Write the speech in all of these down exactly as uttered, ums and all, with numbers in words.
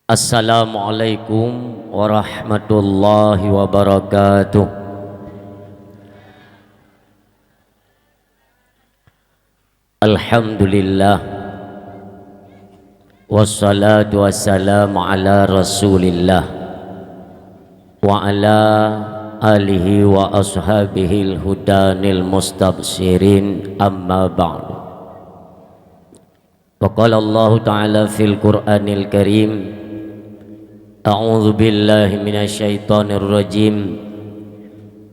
Assalamualaikum warahmatullahi wabarakatuh. Alhamdulillah. Wassalatu wassalamu ala Rasulillah wa ala alihi wa ashabihil hudanil mustabsyirin, amma ba'du. Wa qala Allahu ta'ala fil Qur'anil Karim, a'udzu billahi minasy syaithanir rajim.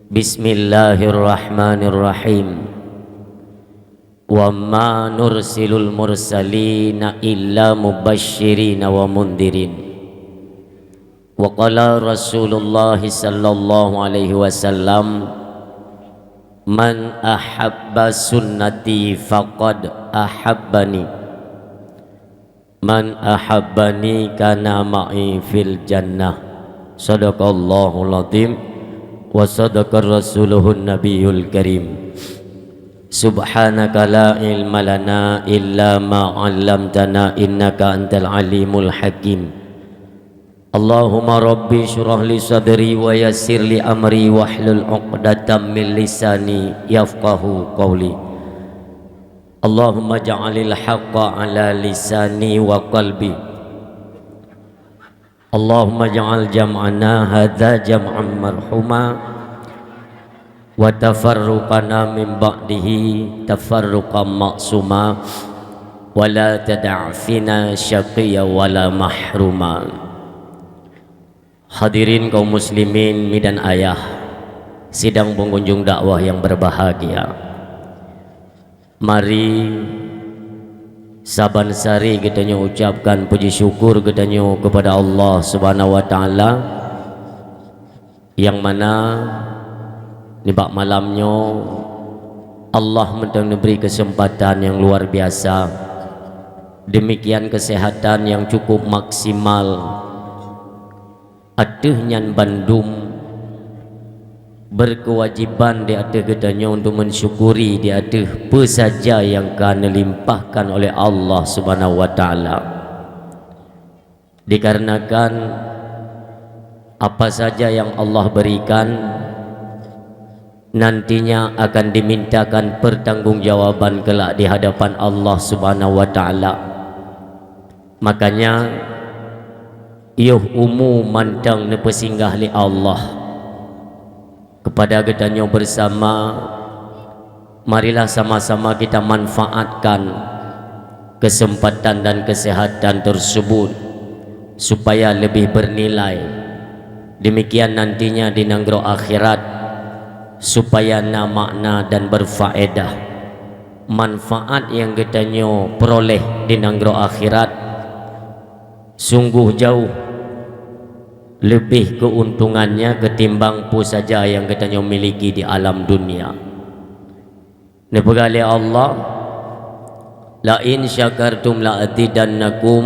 Bismillahirrahmanirrahim. Wa ma nursilul mursalina illa mubasysyirina wa mundzirin. Wa qala Rasulullah sallallahu alaihi wasallam, "Man ahabba sunnati faqad ahabbani. Man ahabbani kana ma'i fil jannah." Sadaqallahul azim wa sadaqa rasuluhun nabiyul karim. Subhanaka la ilma lana illa ma 'allamtana innaka antal alimul hakim. Allahumma rabbi syrah li sadri wa yassir li amri wahlul 'uqdatam min lisani yafqahu qawli. Allahumma ja'alil haqqa ala lisani wa qalbi. Allahumma ja'al jam'ana hadza jam'an marhuma wa tafarruqana min ba'dihi tafarruqan ma'suma wa la tada' fina syaqiyya wa la mahruma. Hadirin kaum muslimin, mi dan ayah, sidang pengunjung dakwah yang berbahagia. Mari saban sari geutanyoe ucapkan puji syukur geutanyoe kepada Allah Subhanahu wa Ta'ala, nyang mana nibak malam nyoe Allah mantong neubri keuseumpatan nyang luar biasa, demikian keuseuhatan nyang cukup maksimal. Ateueh nyan bandum, beukeuwajiban di ateueh geutanyoe untuk mensyukuri di ateueh peue saja nyang ka neulimpahkan oleh Allah Subhanahu wa Ta'ala. Dikarenakan apa saja yang Allah berikan, nantinya akan dimintakan pertanggungjawaban kelak di hadapan Allah Subhanahu wa Ta'ala. Makanya, yoh umu mantong neupeusinggah lé Allah kepada geutanyoe bersama, marilah sama-sama kita manfaatkan kesempatan dan kesehatan tersebut supaya lebih bernilai. Demikian nantinya di nanggroe akhirat, supaya na makna dan berfaedah. Manfaat nyang geutanyoe peuroleh di nanggroe akhirat sungguh jauh leubeh keuntungannya ketimbang peue saja nyang geutanyoe miliki di alam dunia. Neupeugah lé Allah, "La in syakartum la azidannakum,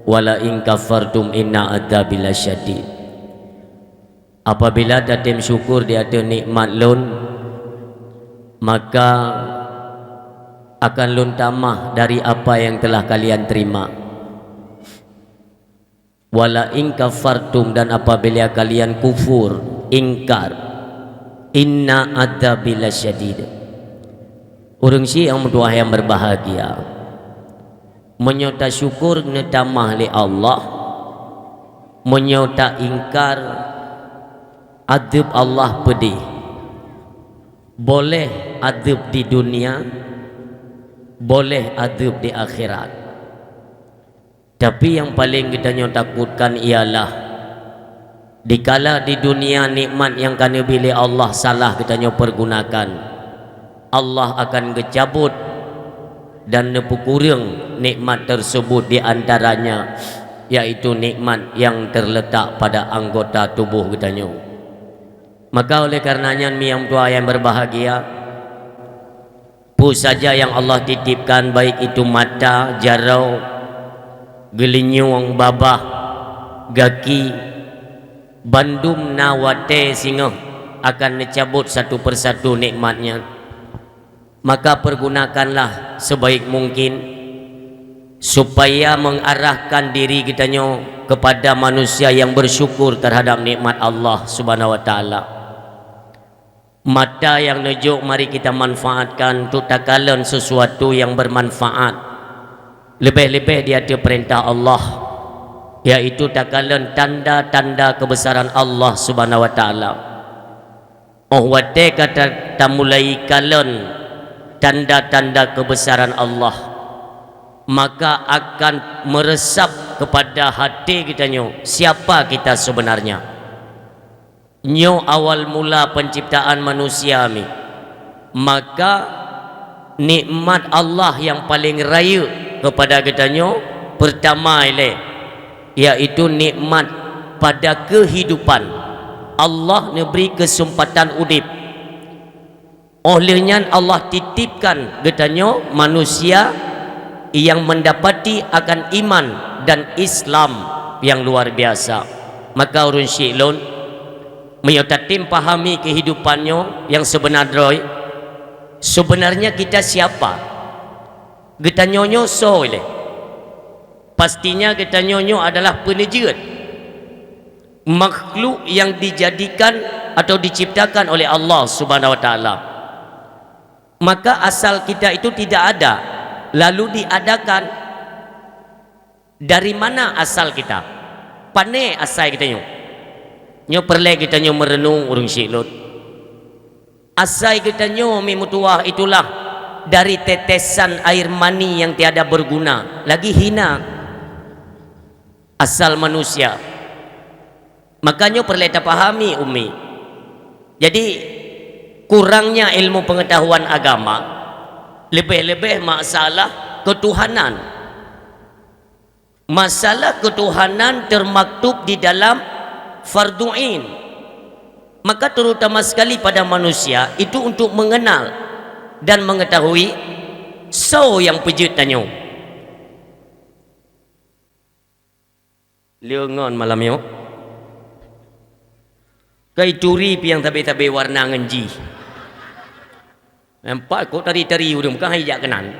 wa la in kafartum inna adzabi lasyadid." Apabila tatem syukur di ateueh nikmat Lôn, maka akan Lôn tamah dari apa nyang telah kalian terima. "Wa la in kafartum," dan apabila kalian kufur, ingkar, "inna adzabi lasyadid." Ureuëng syiek nyang meutuah nyang berbahagia, meunyoe tasyukur neutamah lé Allah, meunyoe taingkar, adeueb Allah peudeh. Boleh adeueb di dunia, boleh adeueb di akhirat. Tapi nyang paleng geutanyoe takutkan ialah, dikala di dunia nikmat nyang ka neubri lé Allah salah geutanyoe pergunakan, Allah akan geucabot dan neupeukureueng nikmat tersebut, di antaranya yaitu nikmat nyang terletak pada anggota tuboh geutanyoe. Maka oleh karena nyan, mi nyang tuha nyang berbahagia, peue saja nyang Allah titipkan, baik itu mata, jaroe, geulinyueng, babah, gaki, bandum na watée singoh akan neucabot satu persatu nikmat nyan. Maka pergunakanlah sebaik mungkin supaya mengarahkan diri geutanyoe kepada manusia yang bersyukur terhadap nikmat Allah Subhanahu wa Taala. Mata yang neujok mari kita manfaatkan untuk takalon sesuatu yang bermanfaat, leubeh-leubeh di ateueh peurintah Allah, yaitu takalon tanda-tanda keubesaran Allah Subhanahu wa Taala. Óh watée ka ta-, tamulai kalon tanda-tanda keubesaran Allah, maka akan meureusab keupada até geutanyoe siapa kita sebenarnya. Nyoe awal mula penciptaan manusia mi. Maka nikmat Allah nyang paleng rayeuk keupada geutanyoe, peurtama ilée, yaitu nikmat pada keuhidupan. Allah neubri keusumpatan udeb. Óh lheueh nyan Allah titipkan geutanyoe manusia nyang meundapati akan iman dan Islam nyang luar biasa. Maka ureuëng syik lôn, meunyoe tatem pahami keuhidupan nyoe nyang seubeuna droe, seubeunarnya kita siapa? Geutanyoe nyoe soe lé? Pastinya geutanyoe nyoe adalah peuneujeuet, makhluk nyang dijadikan atau diciptakan oleh Allah Subhanahu wa Taala. Maka asal kita itu tidak ada, lalu diadakan. Dari mana asal kita? Pane asai geutanyoe? Nyoe peureulée geutanyoe meureunong ureuëng syik lôn. Asai geutanyoe mi meutuwah itulah dari tetesan air mani yang tiada berguna, lagi hina asal manusia. Maka nyoe peureulée tapahami, Umi. Jadi, kurangnya ilmu pengetahuan agama, leubeh-leubeh masalah ketuhanan. Masalah ketuhanan termaktub di dalam fardhu ain. Maka terutama sekali pada manusia itu untuk mengenal dan mengetahui soe nyang peujeuet tanyoe. Leungon malam nyoe. Kai turi piang sabe-sabe warna ngon jih. Nampak kok tari-tari ureuëng, bukan hai jak keunan.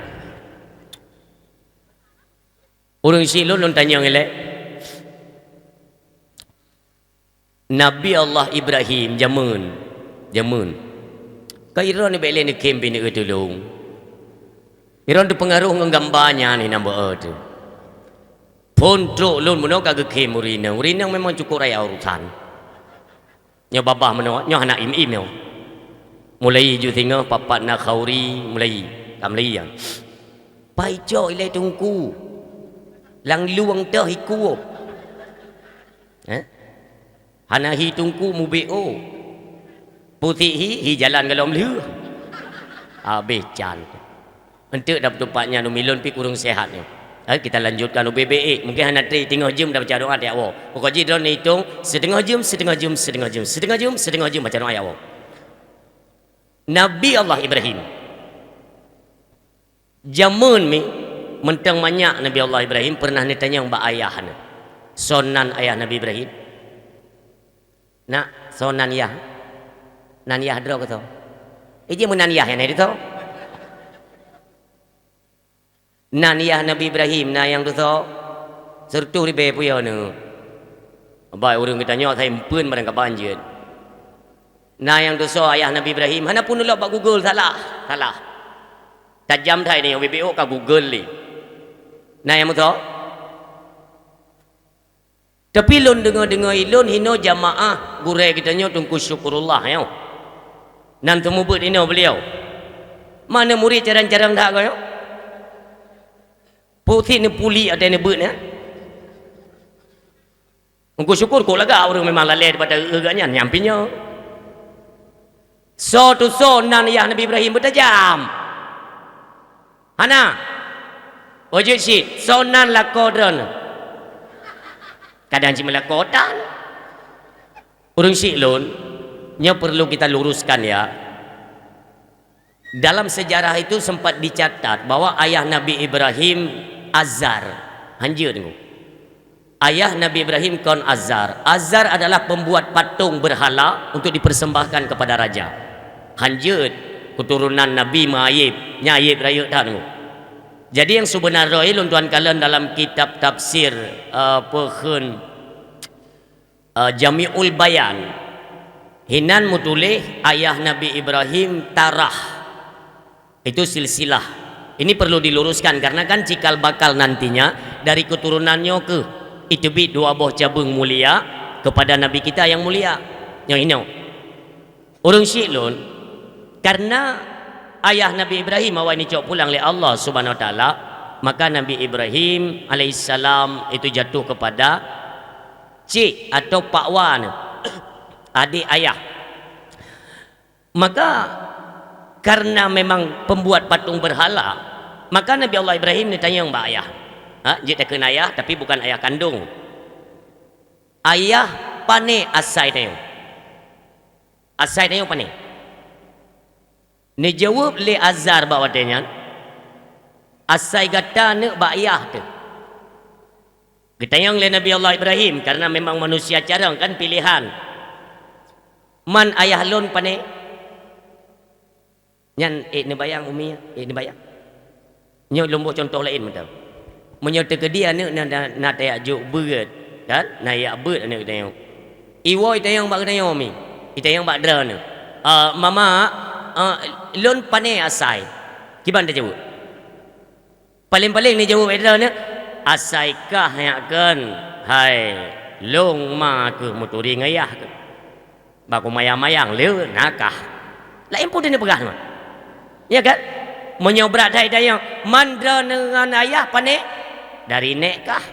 Ureuëng syik lôn, lôn tanyong ilée. Nabi Allah Ibrahim jameun, jameun. Ka iron bék lé neukhém pineue tulông. Iron teupeungaroh ngon gamba nyan hinan beu teuh. Phon trok lôn meunoe ka geukhém ureuëng inong. Ureuëng inong memang cukup raya urusan. Nyoe babah meunoe, nyoe hana im-im nyoe. Mulai ju singoh papat na khauri, mulai ka mulai ya. Pai cok ilée teungku. Lam lueng teuh iku. Eh? Hana hi teungku mubek o. Putik hi, hi jalan galom lheueh. Habéh can. Enteuk dapat teumpat nyan umi lôn pi kureueng sehat nyoe. Eh, kita lanjutkan ubé-bé ék. Mungkin hana tré teungoh jeuem dah baca doa tiap woe. Pokok jih droeneuh itong, siteungoh jeuem, siteungoh jeuem, siteungoh jeuem, siteungoh jeuem, siteungoh jeuem baca doa ya woe. Nabi Allah Ibrahim. Jameun mi, mantong manyak Nabi Allah Ibrahim pernah neutanyong bak ayah neuh. Soe nan ayah Nabi Ibrahim? Nak, soe nan yah? Nan yah droe keu soe? Iji meunan yah nyan di soe? Nan yah Nabi Ibrahim, na nyang tusoe? Seureutôh ribée puyoe neuh. Bai ureuëng geutanyoe sai empeuen barang kaban jeuet. Na nyang tusoe ayah Nabi Ibrahim, hana pun ulok bak Google, salah, salah. Tajam that nyoe, B B O ka Google lé. Na nyang musoe? Tapi lôn deungoe-deungoe ilôn hinoe jamaah gurée geutanyoe Teungku Syukurullah nyoe. Nan teumubeuet inoe beuliau. Mana murit carang-carang that goe? Putih neupuli ada neubeuet nyan. Teungku Syukur kok lagak ureuëng memang lalée daripada eu gak nyan, nyan pih nyoe. Soe tusoe nan yah Nabi Ibrahim beutajam? Hana. Oh jeuet cit, soe nan lakoe droeneuh? Kadang cit meulakoe tan. Ureuëng syik lôn, nyoe perlu kita luruskan ya. Dalam sejarah itu sempat dicatat bahwa ayah Nabi Ibrahim Azar. Hanjeuet deungoe. Ayah Nabi Ibrahim kon Azar. Azar adalah pembuat patung berhala untuk dipersembahkan kepada raja. Hanjeuet keuturonan Nabi meuayeb, nyan ayeb rayeuk that deungoe. Jadi nyang seubeuna droe lôn tuan kalon dalam kitab tafsir, eh, peue kheun, eh, Jami'ul Bayan. Hinan meutuléh ayah Nabi Ibrahim Tarah. Itu silsilah. Ini perlu diluruskan karena kan cikal bakal nantinya dari keturunan nyoe keuh iteubiet dua boh cabeueng mulia kepada Nabi kita yang mulia. Nyang inoe. Ureuëng syiek lôn, karena ayah Nabi Ibrahim awai neucok pulang lé Allah Subhanahu Wa Taala, maka Nabi Ibrahim alaihissalam itu jatuh kepada cik atau pakwa neuh, adik ayah. Maka karena memang pembuat patung berhala, maka Nabi Allah Ibrahim neutanyong bak ayah. Ha, jeuet takheun ayah, tapi bukan ayah kandung. Ayah, pané asai tanyoe? Asai tanyoe pané? Neujaweueb lé Azar bak watée nyan, "Asai gata neuk bak yah teuh." Geutanyong lé Nabi Allah Ibrahim, karena memang manusia carông kan pilihan. "Man ayah lôn pané?" Nyan ék neubayang umi, ék neubayang. Nyoe lôn boh cuntoh laén mantong. Meunyoe teukeudi aneuëk na, na, na tajak jok beuet, kan? Na jak beuet aneuëk geutanyoe. Iwoe itanyong bak geutanyoe mi, itanyong bak droeneuh, "Ah, mama, ah, lôn pané asai?" Kiban tajaweueb? Paléng-paléng neujaweueb bak droeneuh, "Asai kah nyak kon, hai lôn ma keuh meuturi ngon yah keuh." Bak kumayang-mayang le na kah. Laén peue neupeugah nyoe. Ya kan? Meunyoe brat hai tanyong, "Man droeneuh ngon ayah pané?" "Dari nék kah."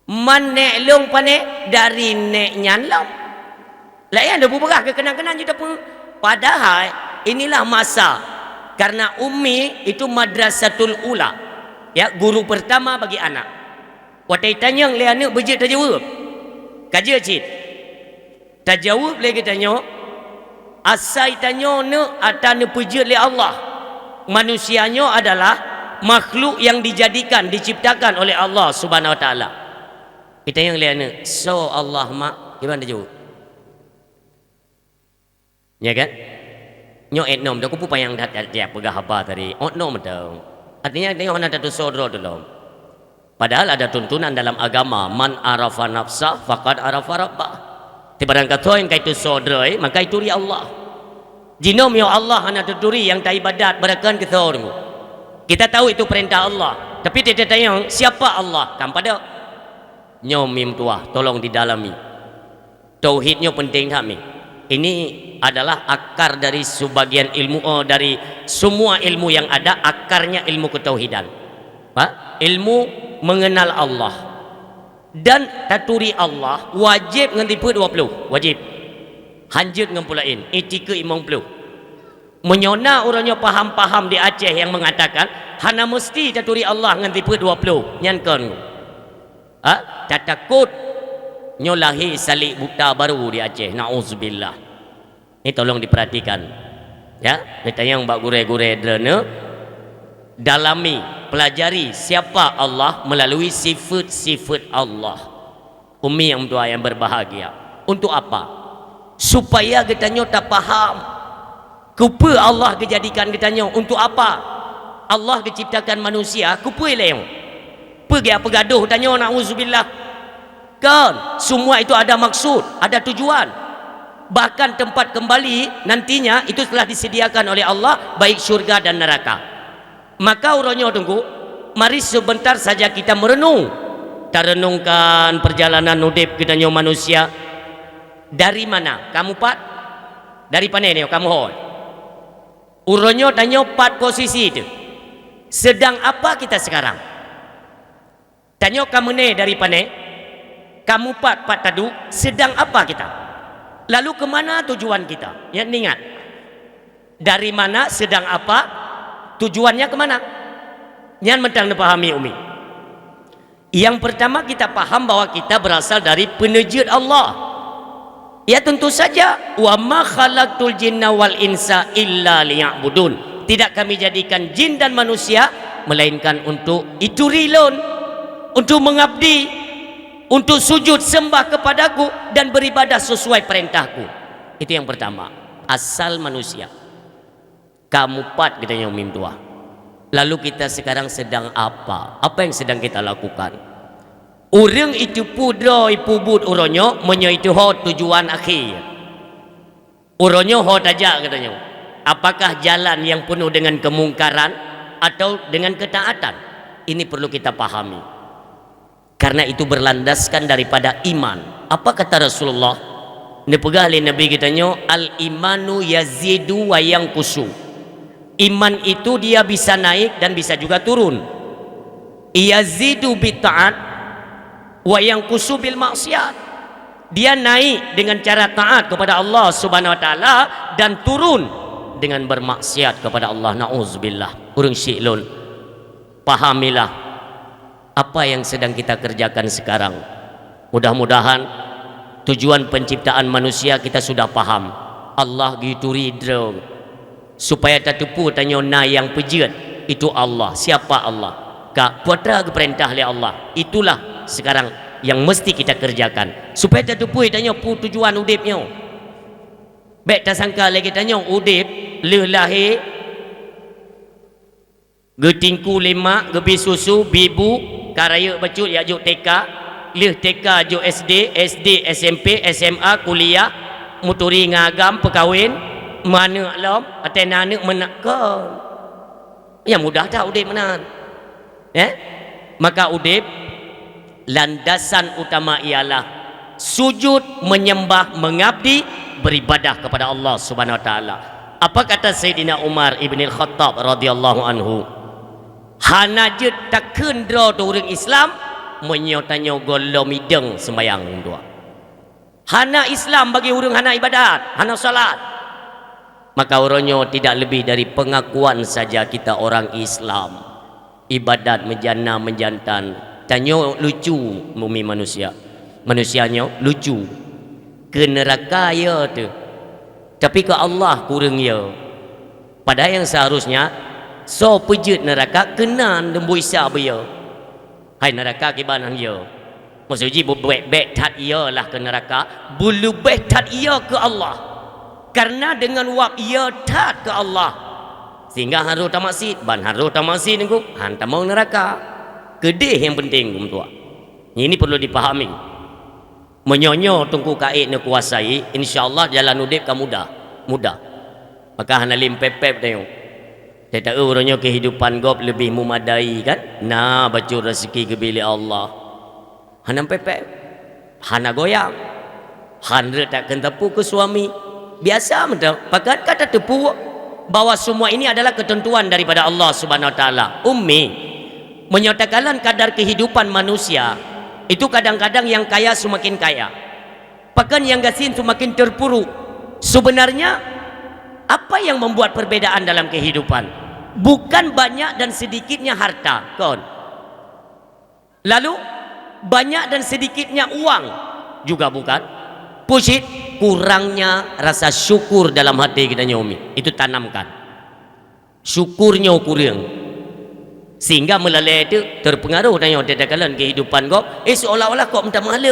"Man nék lôn pané?" "Dari nék nyan lom." Laén ada bubeurah keukeunang-keunang jeuet teupeu. Padahai inilah masa, karena ummi itu madrasatul ula, ya, guru pertama bagi anak. Watée tanyong lé aneuëk beujeuet tajaweueb. Ka jeuet cit. Tajaweueb lé geutanyoe, asai tanyoe neuk ata neupeujeuet lé Allah. Manusia nyoe adalah makhluk yang dijadikan, diciptakan oleh Allah Subhanahu Wa Taala. Itanyong lé aneuëk, "Soe Allah, Mak?" Kiban tajaweueb? Ya kan? Nyoe ék nom, dak kupeupanyang that, that, that peugah haba tadi. Ot nom mantong. Artinya, tanyoe hana tatusoe droe teuh lom. Padahal ada tuntunan dalam agama, "Man arafa nafsah faqad arafa rabbah." Ti barang ka tho nyang ka itusoe droe, maka ituri Allah. Jinoe meunyoe Allah hana taturi nyang taibadat, beurakon keu soe teungku? Kita tahu itu perintah Allah, tapi teutatanyong, siapa Allah? Kan padub. Nyoe mim tuah, tolong didalami. Tauhid nyoe penting that mi. Ini adalah akar dari sebagian ilmu, eh, dari semua ilmu yang ada, akarnya ilmu ketauhidan. Pak, ilmu mengenal Allah. Dan taturi Allah wajéb ngon sifeuet dua ploh, wajéb. Hanjeuet ngon peue laén, itikeuet limong ploh. Meunyoe na uroe nyoe paham-paham di Aceh nyang mengatakan hana meusti taturi Allah ngon sifeuet dua ploh, nyan kon. Ha? Tatakot nyoe lahé salek buta baru di Aceh. Nauzubillah. Ni tolong diperhatikan. Ya, neutanyong bak gurée-gurée droeneuh, dalami, pelajari siapa Allah melalui sifeuet-sifeuet Allah. Ummi nyang meutuah nyang berbahagia. Untuk apa? Supaya geutanyoe tapaham keupeue Allah geujadikan geutanyoe, untuk apa Allah geuciptakan manusia, keupeue lé nyoe. Peue geupeugadôh tanyoe, nauzubillah. Kan, semua itu ada maksud, ada tujuan. Bahkan tempat kembali nantinya itu telah disediakan oleh Allah, baik syurga dan neraka. Maka uroe nyoe teungku, mari sebentar saja kita merenung. Tarenungkan perjalanan udeb geutanyoe manusia. Dari mana? Kamu pat? Dari pane nyoe kamu hôi? Uroe nyoe tanyoe pat posisi teuh? Sedang apa kita sekarang? Tanyoe ka meuné dari pane, ka mupat pat taduek, sedang apa kita? Lalu ke mana tujuan kita? Ya, ingat. Dari mana, sedang apa, tujuannya ke mana? Nyan mantong neupahami, Umi. Yang pertama, kita paham bahwa kita berasal dari peuneujeut Allah. Ya, tentu saja, "Wa ma khalaqtul jinna wal insa illa liya'budun." Tidak Kami jadikan jin dan manusia melainkan untuk ituri Lôn, untuk mengabdi, untuk sujud sembah kepada-Ku dan beribadah sesuai perintah-Ku. Itu yang pertama, asal manusia. Ka mupat geutanyoe mim tuah. Lalu kita sekarang sedang apa? Apa yang sedang kita lakukan? Ureuëng iteupeue droe ipeubuet uroe nyoe meunyoe itu ho tujuan akhé. Uroe nyoe ho tajak geutanyoe. Apakah jalan yang penuh dengan kemungkaran atau dengan ketaatan? Ini perlu kita pahami. Karena itu berlandaskan daripada iman. Apa kata Rasulullah? Neupeugah lé Nabi geutanyoe, "Al-imanu yazidu wa yanqusu." Iman itu dia bisa naik dan bisa juga turun. "Yazidu bi taat wa yanqusu bil maksiat." Dia naik dengan cara taat kepada Allah Subhanahu wa taala dan turun dengan bermaksiat kepada Allah. Nauzubillah. Ureuëng syiek lôn, pahamilah apa yang sedang kita kerjakan sekarang. Mudah-mudahan tujuan penciptaan manusia kita sudah paham. Allah geuturi droe supaya tateupeue tanyoe na nyang peujeuet, itu Allah. Siapa Allah? Ka peue atra geupeurintah lé Allah. Itulah sekarang yang mesti kita kerjakan supaya tateupeue tanyoe peue tujuan udeb nyoe. Bék tasangka lagée tanyoe udeb lheueh lahé, geutingku lé mak, geubi susu, bi bu, ka rayeuk bacut jak jok T K, lheueh T K jok S D, S D S M P, S M A, kuliah, meuturi ngon agam, peukawen, meuaneuk lom, watée na aneuk meunak kon. Nyang mudah that udeb meunan. Eh? Maka udeb, landasan utama ialah sujud, menyembah, mengabdi, beribadah kepada Allah Subhanahu wa taala. Apa kata Saidina Umar ibn Al-Khattab radhiyallahu anhu? Hana jeuet takheun droe teuh ureuëng Islam meunyoe tanyoe gohlom idong seumbahyang dua. Hana Islam bagi ureuëng hana ibadat, hana salat. Maka uroe nyoe tidak lebih dari pengakuan saja kita orang Islam. Ibadat meujana meujantan. Tanyoe lucu bumi manusia. Manusia nyoe lucu. Keu neuraka ya teuh. Tapi keu Allah kureueng ya. Padahai nyang seharusnya soe peujeuet neuraka keunan leumboi sa beuyo. Hai neuraka kiban han yo. Maksud jih beubék-bék that iyolah keu neuraka, beuleubeh that iyo keu Allah. Karena deungon wab iyo that keu Allah, sehingga harôh tamaksit, ban harôh tamaksit nunggu han tamong neuraka. Keudeh nyang penting geumeuntuak. Ini perlu dipahami. Meunyoe nyoe Teungku Kaék neukuasai, insya Allah jalan udeb ka mudah, mudah. Maka hana lé pép-pép tanyoe. Teuta uroe nyoe keuhidupan gob leubeh meumadai kan? Na bacut raseuki geubri lé Allah. Hana pép-pép. Hana goyang. Han reuet takheun teupeu keu suami. Biasa mantong. Pakon ka tateupeue bahwa semua ini adalah ketentuan daripada Allah Subhanahu wa taala. Ummi, meunyoe takalon kadar kehidupan manusia, itu kadang-kadang yang kaya semakin kaya. Pakon nyang gasien semakin terpuruk. Sebenarnya, apa yang membuat perbedaan dalam kehidupan? Bukan banyak dan sedikitnya harta, kon. Lalu, banyak dan sedikitnya uang, juga bukan. Peue cit, kurangnya rasa syukur dalam hati geutanyoe, itu tanamkan. Syukur nyoe kureueng. Sehingga meulalée teuk teupeungaroh tanyoe takalon keuhidupan gob, eh, seolah-olah kok meutamah le.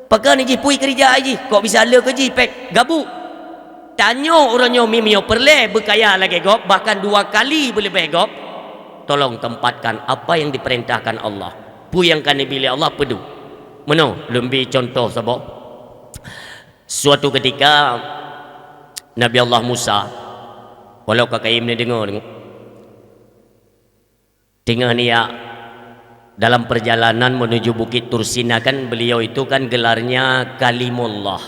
Pakon jih pui keurija jih, kok bisa le keu jih pék gabuk. Tanyoe uroe nyoe meunyoe peureulée beukaya lagée gob, bahkan dua kali beuleubeh gob, tolong tempatkan apa yang diperintahkan Allah. Peue nyang ka neubi lé Allah peuduek. Meunoe lôn bi cuntoh saboh. Suatu ketika, Nabi Allah Musa, walau ka kayém neudeungoe, teungoh neujak dalam perjalanan menuju Bukit Tursina kan, beliau itu kan gelarnya Kalimullah.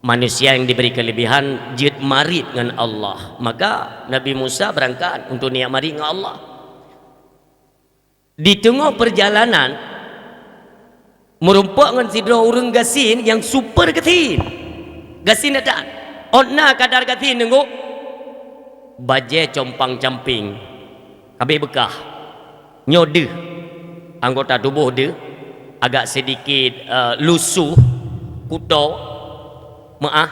Manusia yang diberi kelebihan jeuet marit ngon Allah. Maka Nabi Musa berangkat untuk neujak marit ngon Allah. Di teungoh peurjalanan, meurumpok ngon sidroe ureuëng gasien nyang super gasien. Gasien that. Ôt na kadar gasien teungku, bajée compang-camping, habéh beukah. Nyoe deuh, anggota tuboh deuh, agak sedikit, eh, lusuh, kuto, meuáh,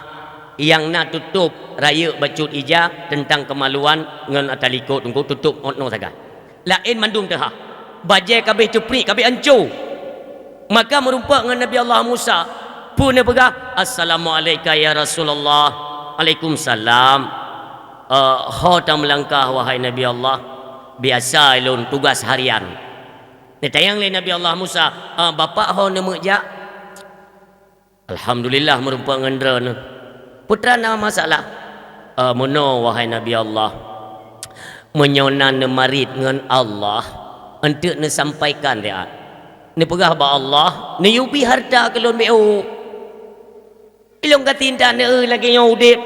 nyang na tutôb rayeuk bacut ija teuntang keumaluan ngon ata likot teungku tutôb ôt noe sagai. Laén mandum teuhah. Bajée kabéh teupriek, kabéh anco. Maka meurumpok ngon Nabi Allah Musa, peue neupeugah, "Assalamu'alaika ya Rasulullah." "Alaikumsalam." "Eh, ho tameulangkah, wahai Nabi Allah?" biasa lôn tugas harian. Neutanyong lé Nabi Allah Musa, "Ah, Bapak ho neumeujak?" "Alhamdulillah, meurumpok ngon droeneuh." "Peue teuma na masalah?" "Ah, meunoe, wahai Nabi Allah, meunyoe na neumarit ngon Allah, eunteuk neusampaikan siat. Neupeugah bak Allah, neuyue bi hareuta keu lôn beu." Ilôn gasien that, eh, lagée nyoe udeb.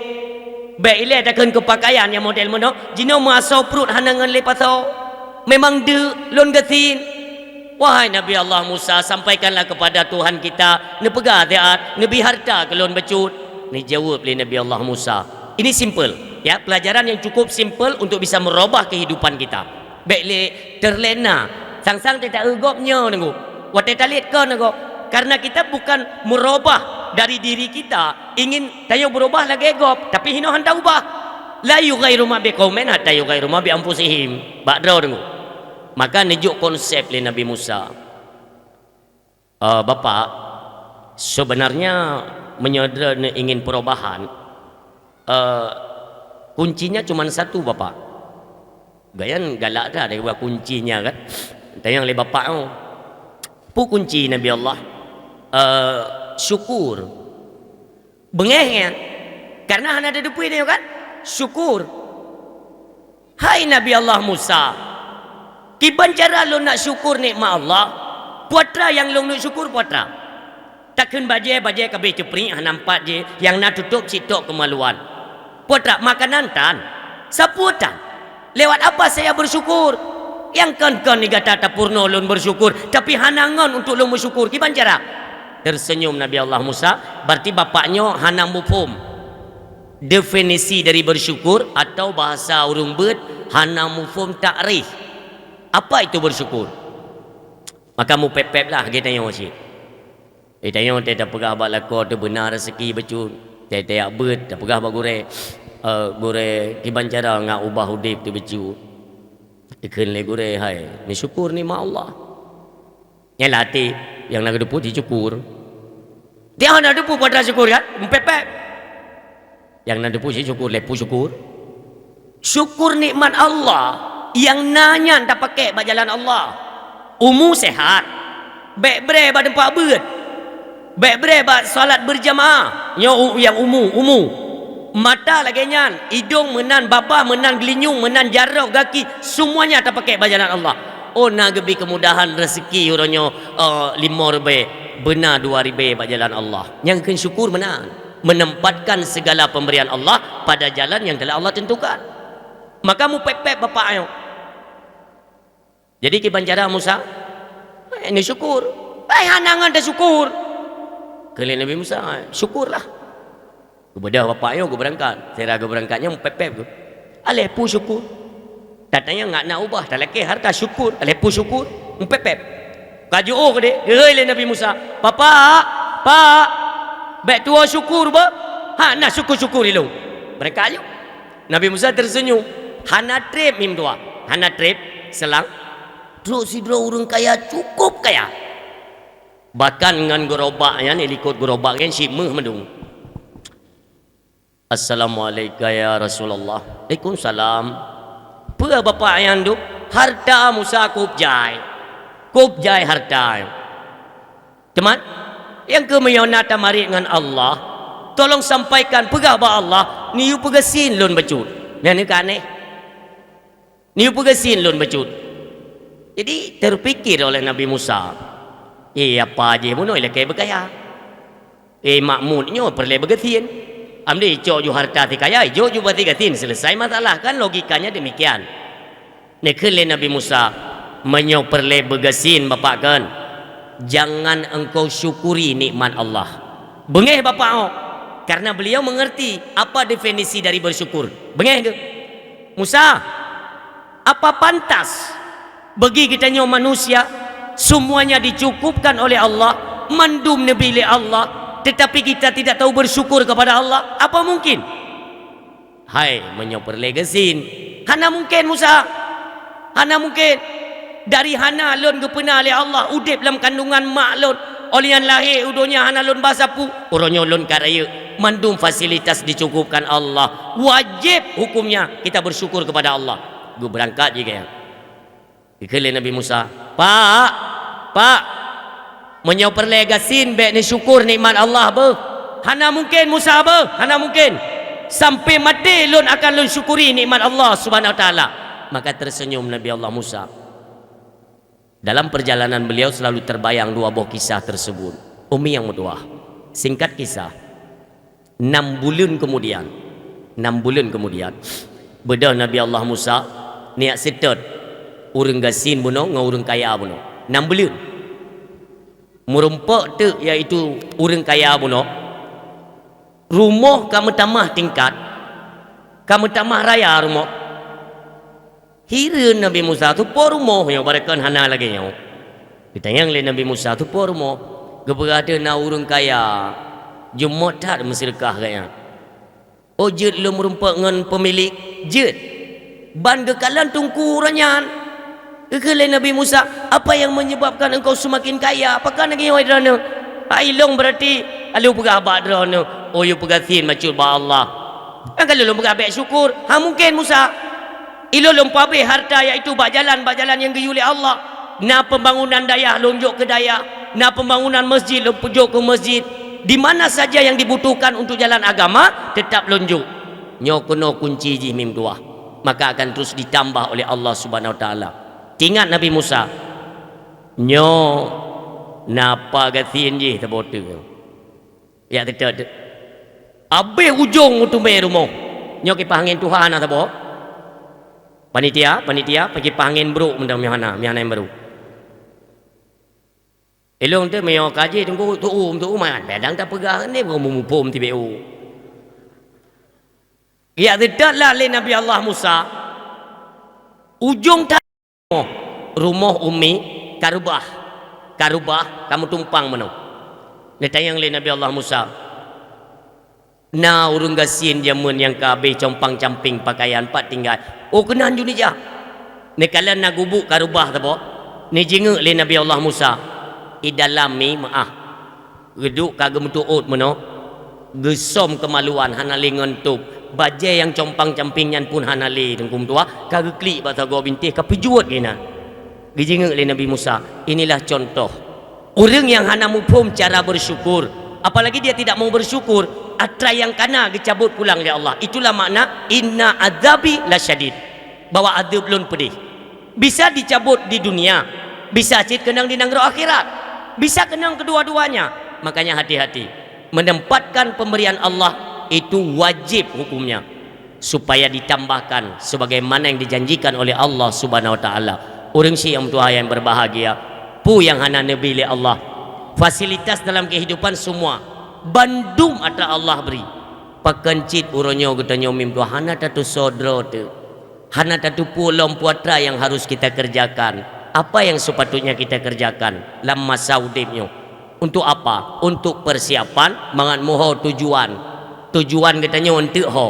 Bék ilée takheun keu pakaian nyang model meunoe, jinoe meuasoe pruet hana ngon lé pasoe. Memang deuk lôn gasien. Wahai Nabi Allah Musa, sampaikanlah kepada Tuhan kita, neupeugah siat, neubi hareuta keu lôn bacut. Neujaweueb lé Nabi Allah Musa. Ini simple, ya, pelajaran yang cukup simple untuk bisa merubah kehidupan kita. Bék lé teurlena, sang-sang teuta-eu gob nyoe neugok. Watée talét kon neugok. Karena kita bukan merubah dari diri kita, ingin tanyoe beurubah lagée gob, tapi hinoe hana ubah. "La yughayyiru ma biqaumin hatta yughayyiru ma bi anfusihim." Bak droe deungoe. Maka neujok konsep lé Nabi Musa. "Eh, Bapak, sebenarnya meunyoe droeneuh ingin perubahan, eh, kuncinya cuma satu, Bapak." Gobnyan galak that daripada kuncinya kan. Tanyong lé bapak tu. "Peue kunci, Nabi Allah?" "Eh, syukur." Beungéh nyan. Karena hana teudeupui nyoe kan? Syukur. "Hai Nabi Allah Musa, kiban cara lôn nak syukur nikmat Allah? Peue atra nyang lôn neuk syukur, peue atra?" Takheun bajée, bajée ka abéh ceupriek hana meupat jih, nyang na tutôb sitok keumeualuan. Peue atra? Makanan tan. Sapeue tan? Lewat apa saya bersyukur? Nyang kon-kon di gata tapeurunoe lôn bersyukur, tapi hana ngon untuk lôn meusyukur. Kiban cara? Terseunyum Nabi Allah Musa, berarti bapak nyoe hana muphom definisi dari bersyukur, atau bahasa ureuëng beuet, hana muphom takrif. Apa itu bersyukur? Maka mupép-pép lah geutanyoe cit. Eh, tanyoe teuh tapeugah bak lakoe teuh beuna raseuki bacut. Teuh tajak beuet, tapeugah bak gurée, "Eh, gurée, kiban cara ngak ubah udeb teuh bacut?" Dikheun lé gurée, "Hai, neusyukur nikmat Allah." Nyan lah até nyang na geuteupeu syukur. Tiang hana teupeu peue atra syukur kan? Mupép-pép. Nyang na teupeu syukur, lé peue syukur. Syukur nikmat Allah, nyang na nyan tapakék bak jalan Allah. Umu sehat, bék brée bak teumpat beuet, bék brée bak salat berjamaah. Nyoe u-, nyang umu, umu. Mata lagée nyan, idong meunan, babah meunan, geulinyueng meunan, jaroe, gaki, semuanya tapakék bak jalan Allah. Oh, na geubri keumudahan raseuki uroe nyoe, eh, lima ribée, beuna dua ribée bak jalan Allah. Nyang kheun syukur meunan. Menempatkan segala pemberian Allah pada jalan yang telah Allah tentukan. Maka mupép-pép bapak nyoe. Jadi kiban cara Musa, eh, neusyukur. Eh, hana ngon teusyukur. Kheun lé Nabi Musa, eh, syukurlah. Geubeudôh bapak nyoe geubeurangkat. Sira geubeurangkat nyoe mupép-pép geuh. Aléh peue syukur. Tatanyong ngak na ubah, talakée hareuta syukur, aléh peue syukur, mupép-pép. Ka jiôh keudeh, geuhôi lé Nabi Musa, "Bapak, Pak, bék tuwoe syukur beuh, hana syukur-syukur ilôn." Beurangkat laju. Nabi Musa terseunyum, hana treb mim tuha, hana treb, seulang. Trok sidroe ureuëng kaya, cukup kaya. Bahkan ngon geurobak nyan, ilikot geurobak nyan, cit méuh mandum. "Assalamualaikum ya Rasulullah." "Waalaikumsalam." "Peue bapak nyan dum?" "Hareuta Musa kôb jai. Kôb jai hareuta nyan." "Teuma, nyang keuh meunyoe na tamarit ngon Allah, tolong sampaikan, peugah bak Allah, neuyue peugasien lôn bacut." Nyan ka aneh. "Neuyue peugasien lôn bacut." Jadi, terpikir oleh Nabi Musa, "Eh, apa jih bunoe ilakée beukaya? Eh, makmud nyoe peureulée beugasien. Am deh icok ju hareuta sikaya, ijok ju bak sigasien, selesai masalah." Kan logikanya demikian. Neukheun lé Nabi Musa, "Meunyoe peureulée beugasien bapak kon, jangan engkau syukuri nikmat Allah." Beungéh bapak nyoe, karena beliau mengerti apa definisi dari bersyukur. Beungéh geuh. "Musa, apa pantas bagi geutanyoe manusia, semuanya dicukupkan oleh Allah, mandum neubri lé Allah, tetapi kita tidak tahu bersyukur kepada Allah? Apa mungkin?" "Hai, meunyoe peureulée gasien, hana mungken, Musa. Hana mungken. Dari hana lôn geupeuna lé Allah, udeb lam kandungan mak lôn, óh lheueh nyan lahé u donya hana lôn ba sapeue, uroe nyoe lôn ka rayeuk, mandum fasilitas dicukupkan Allah. Wajéb hukumnya kita bersyukur kepada Allah." Geubeurangkat jih gaya. Geukheun lé Nabi Musa, "Pak, Pak, meunyoe peureulée gasien bék neusyukur nikmat Allah beuh. Hana mungken Musa beuh, hana mungken. Sampai maté lôn akan lôn syukuri nikmat Allah Subhanahu wa Taala." Maka tersenyum Nabi Allah Musa. Dalam perjalanan beliau selalu terbayang dua boh kisah tersebut. Umi nyang meutuwah. Singkat kisah, nam buleuen kemudian, nam buleuen kemudian, beudôh Nabi Allah Musa neujak seutôt ureuëng gasien bunoe ngon ureuëng kaya bunoe. Nam buleuen. Meurumpok teuk, yaitu ureuëng kaya bunoe, rumoh ka meutamah tingkat, ka meutamah raya rumoh. Hireuen Nabi Musa, "Soe po rumoh nyoe, barokon hana lagée nyoe?" Geutanyong lé Nabi Musa, "Soe po rumoh?" Geupeugah, "Deuh na ureuëng kaya, jeumot that meuseudeukah gobnyan." "Oh, jeuet lôn meurumpok ngon peumilék?" "Jeuet." "Ban geukalon teungku uroe nyan." Geukheun lé Nabi Musa, "Apa yang menyebabkan engkau semakin kaya? Apakah lagée nyoe droeneuh?" "Hai lôn, beurati lôn peugah bak droeneuh, oh, yue peugasien bacut bak Allah. Nyang ka lôn peugah bék syukur, hana mungken Musa. Ilôn lôn peuhabéh harta, yaitu bak jalan, bak jalan nyang geuyue lé Allah. Na pembangunan dayah lôn jok keu dayah, na pembangunan masjid lôn peujok keu masjid. Di mana saja yang dibutuhkan untuk jalan agama, tetap lôn jok." Nyoe keunoe kunci jih mim tuwah, maka akan terus ditambah oleh Allah Subhanahu Wa Taala. Ingat Nabi Musa, nyoe na apa gasien jih saboh teuk. Jak teutot. Abéh ujong meuteumé rumoh. Nyoe kipah angén tuha na saboh. Panitia, panitia, kipah angén brok mantong meuhana, meuhana nyang brok. Ilong teuh meunyoe ka jih teungku tuum, tuum, padang tapeugah ni, muphom tibée u. Jak teutot lah lé Nabi Allah Musa. Ujong ta- Rumoh umi ka reubah, ka reubah, ka meutumpang meunoe. Neutanyong lé Nabi Allah Musa, "Na ureuëng gasien jameun nyang ka abéh compang-camping pakaian, pat tinggai?" "Oh, keunan ju neujak." Neukalon na gubuk ka reubah saboh, neujingeuk lé Nabi Allah Musa, "I dalam mi meuáh." Geuduek ka geumeutuôt meunoe, geusöm keumaluan hana lé ngon tôb, bajée nyang compang-camping nyan pun hana lé, teungku meutuah, ka geuklik bak sagoe bintéh ka peujuet inan. Geujingeuk lé Nabi Musa, inilah contoh ureuëng nyang hana muphom cara bersyukur, apalagi dia tidak mau bersyukur, atra nyang kana geucabot pulang lé Allah. Itulah makna, "Inna adzabi lasyadid," bahwa adeueb lôn peudeh. Bisa dicabut di dunia, bisa cit keunong di nanggroe akhirat, bisa keunong kedua-duanya. Makanya hati-hati, menempatkan pemberian Allah itu wajib hukumnya, supaya ditambahkan sebagaimana yang dijanjikan oleh Allah Subhanahu wa Taala. Ureuëng syiek nyang meutuah nyang berbahagia, peue nyang hana neubi lé Allah? Fasilitas dalam kehidupan semua, bandum atra Allah beri. Pakon cit uroe nyoe geutanyoe mim tuah hana tatusoe droe teuh. Hana tateupeue lom peue atra nyang harus kita kerjakan. Apa yang sepatutnya kita kerjakan lam masa udeb nyoe? Untuk apa? Untuk persiapan mangat meuho tujuan. Tujuan geutanyoe eunteuk ho.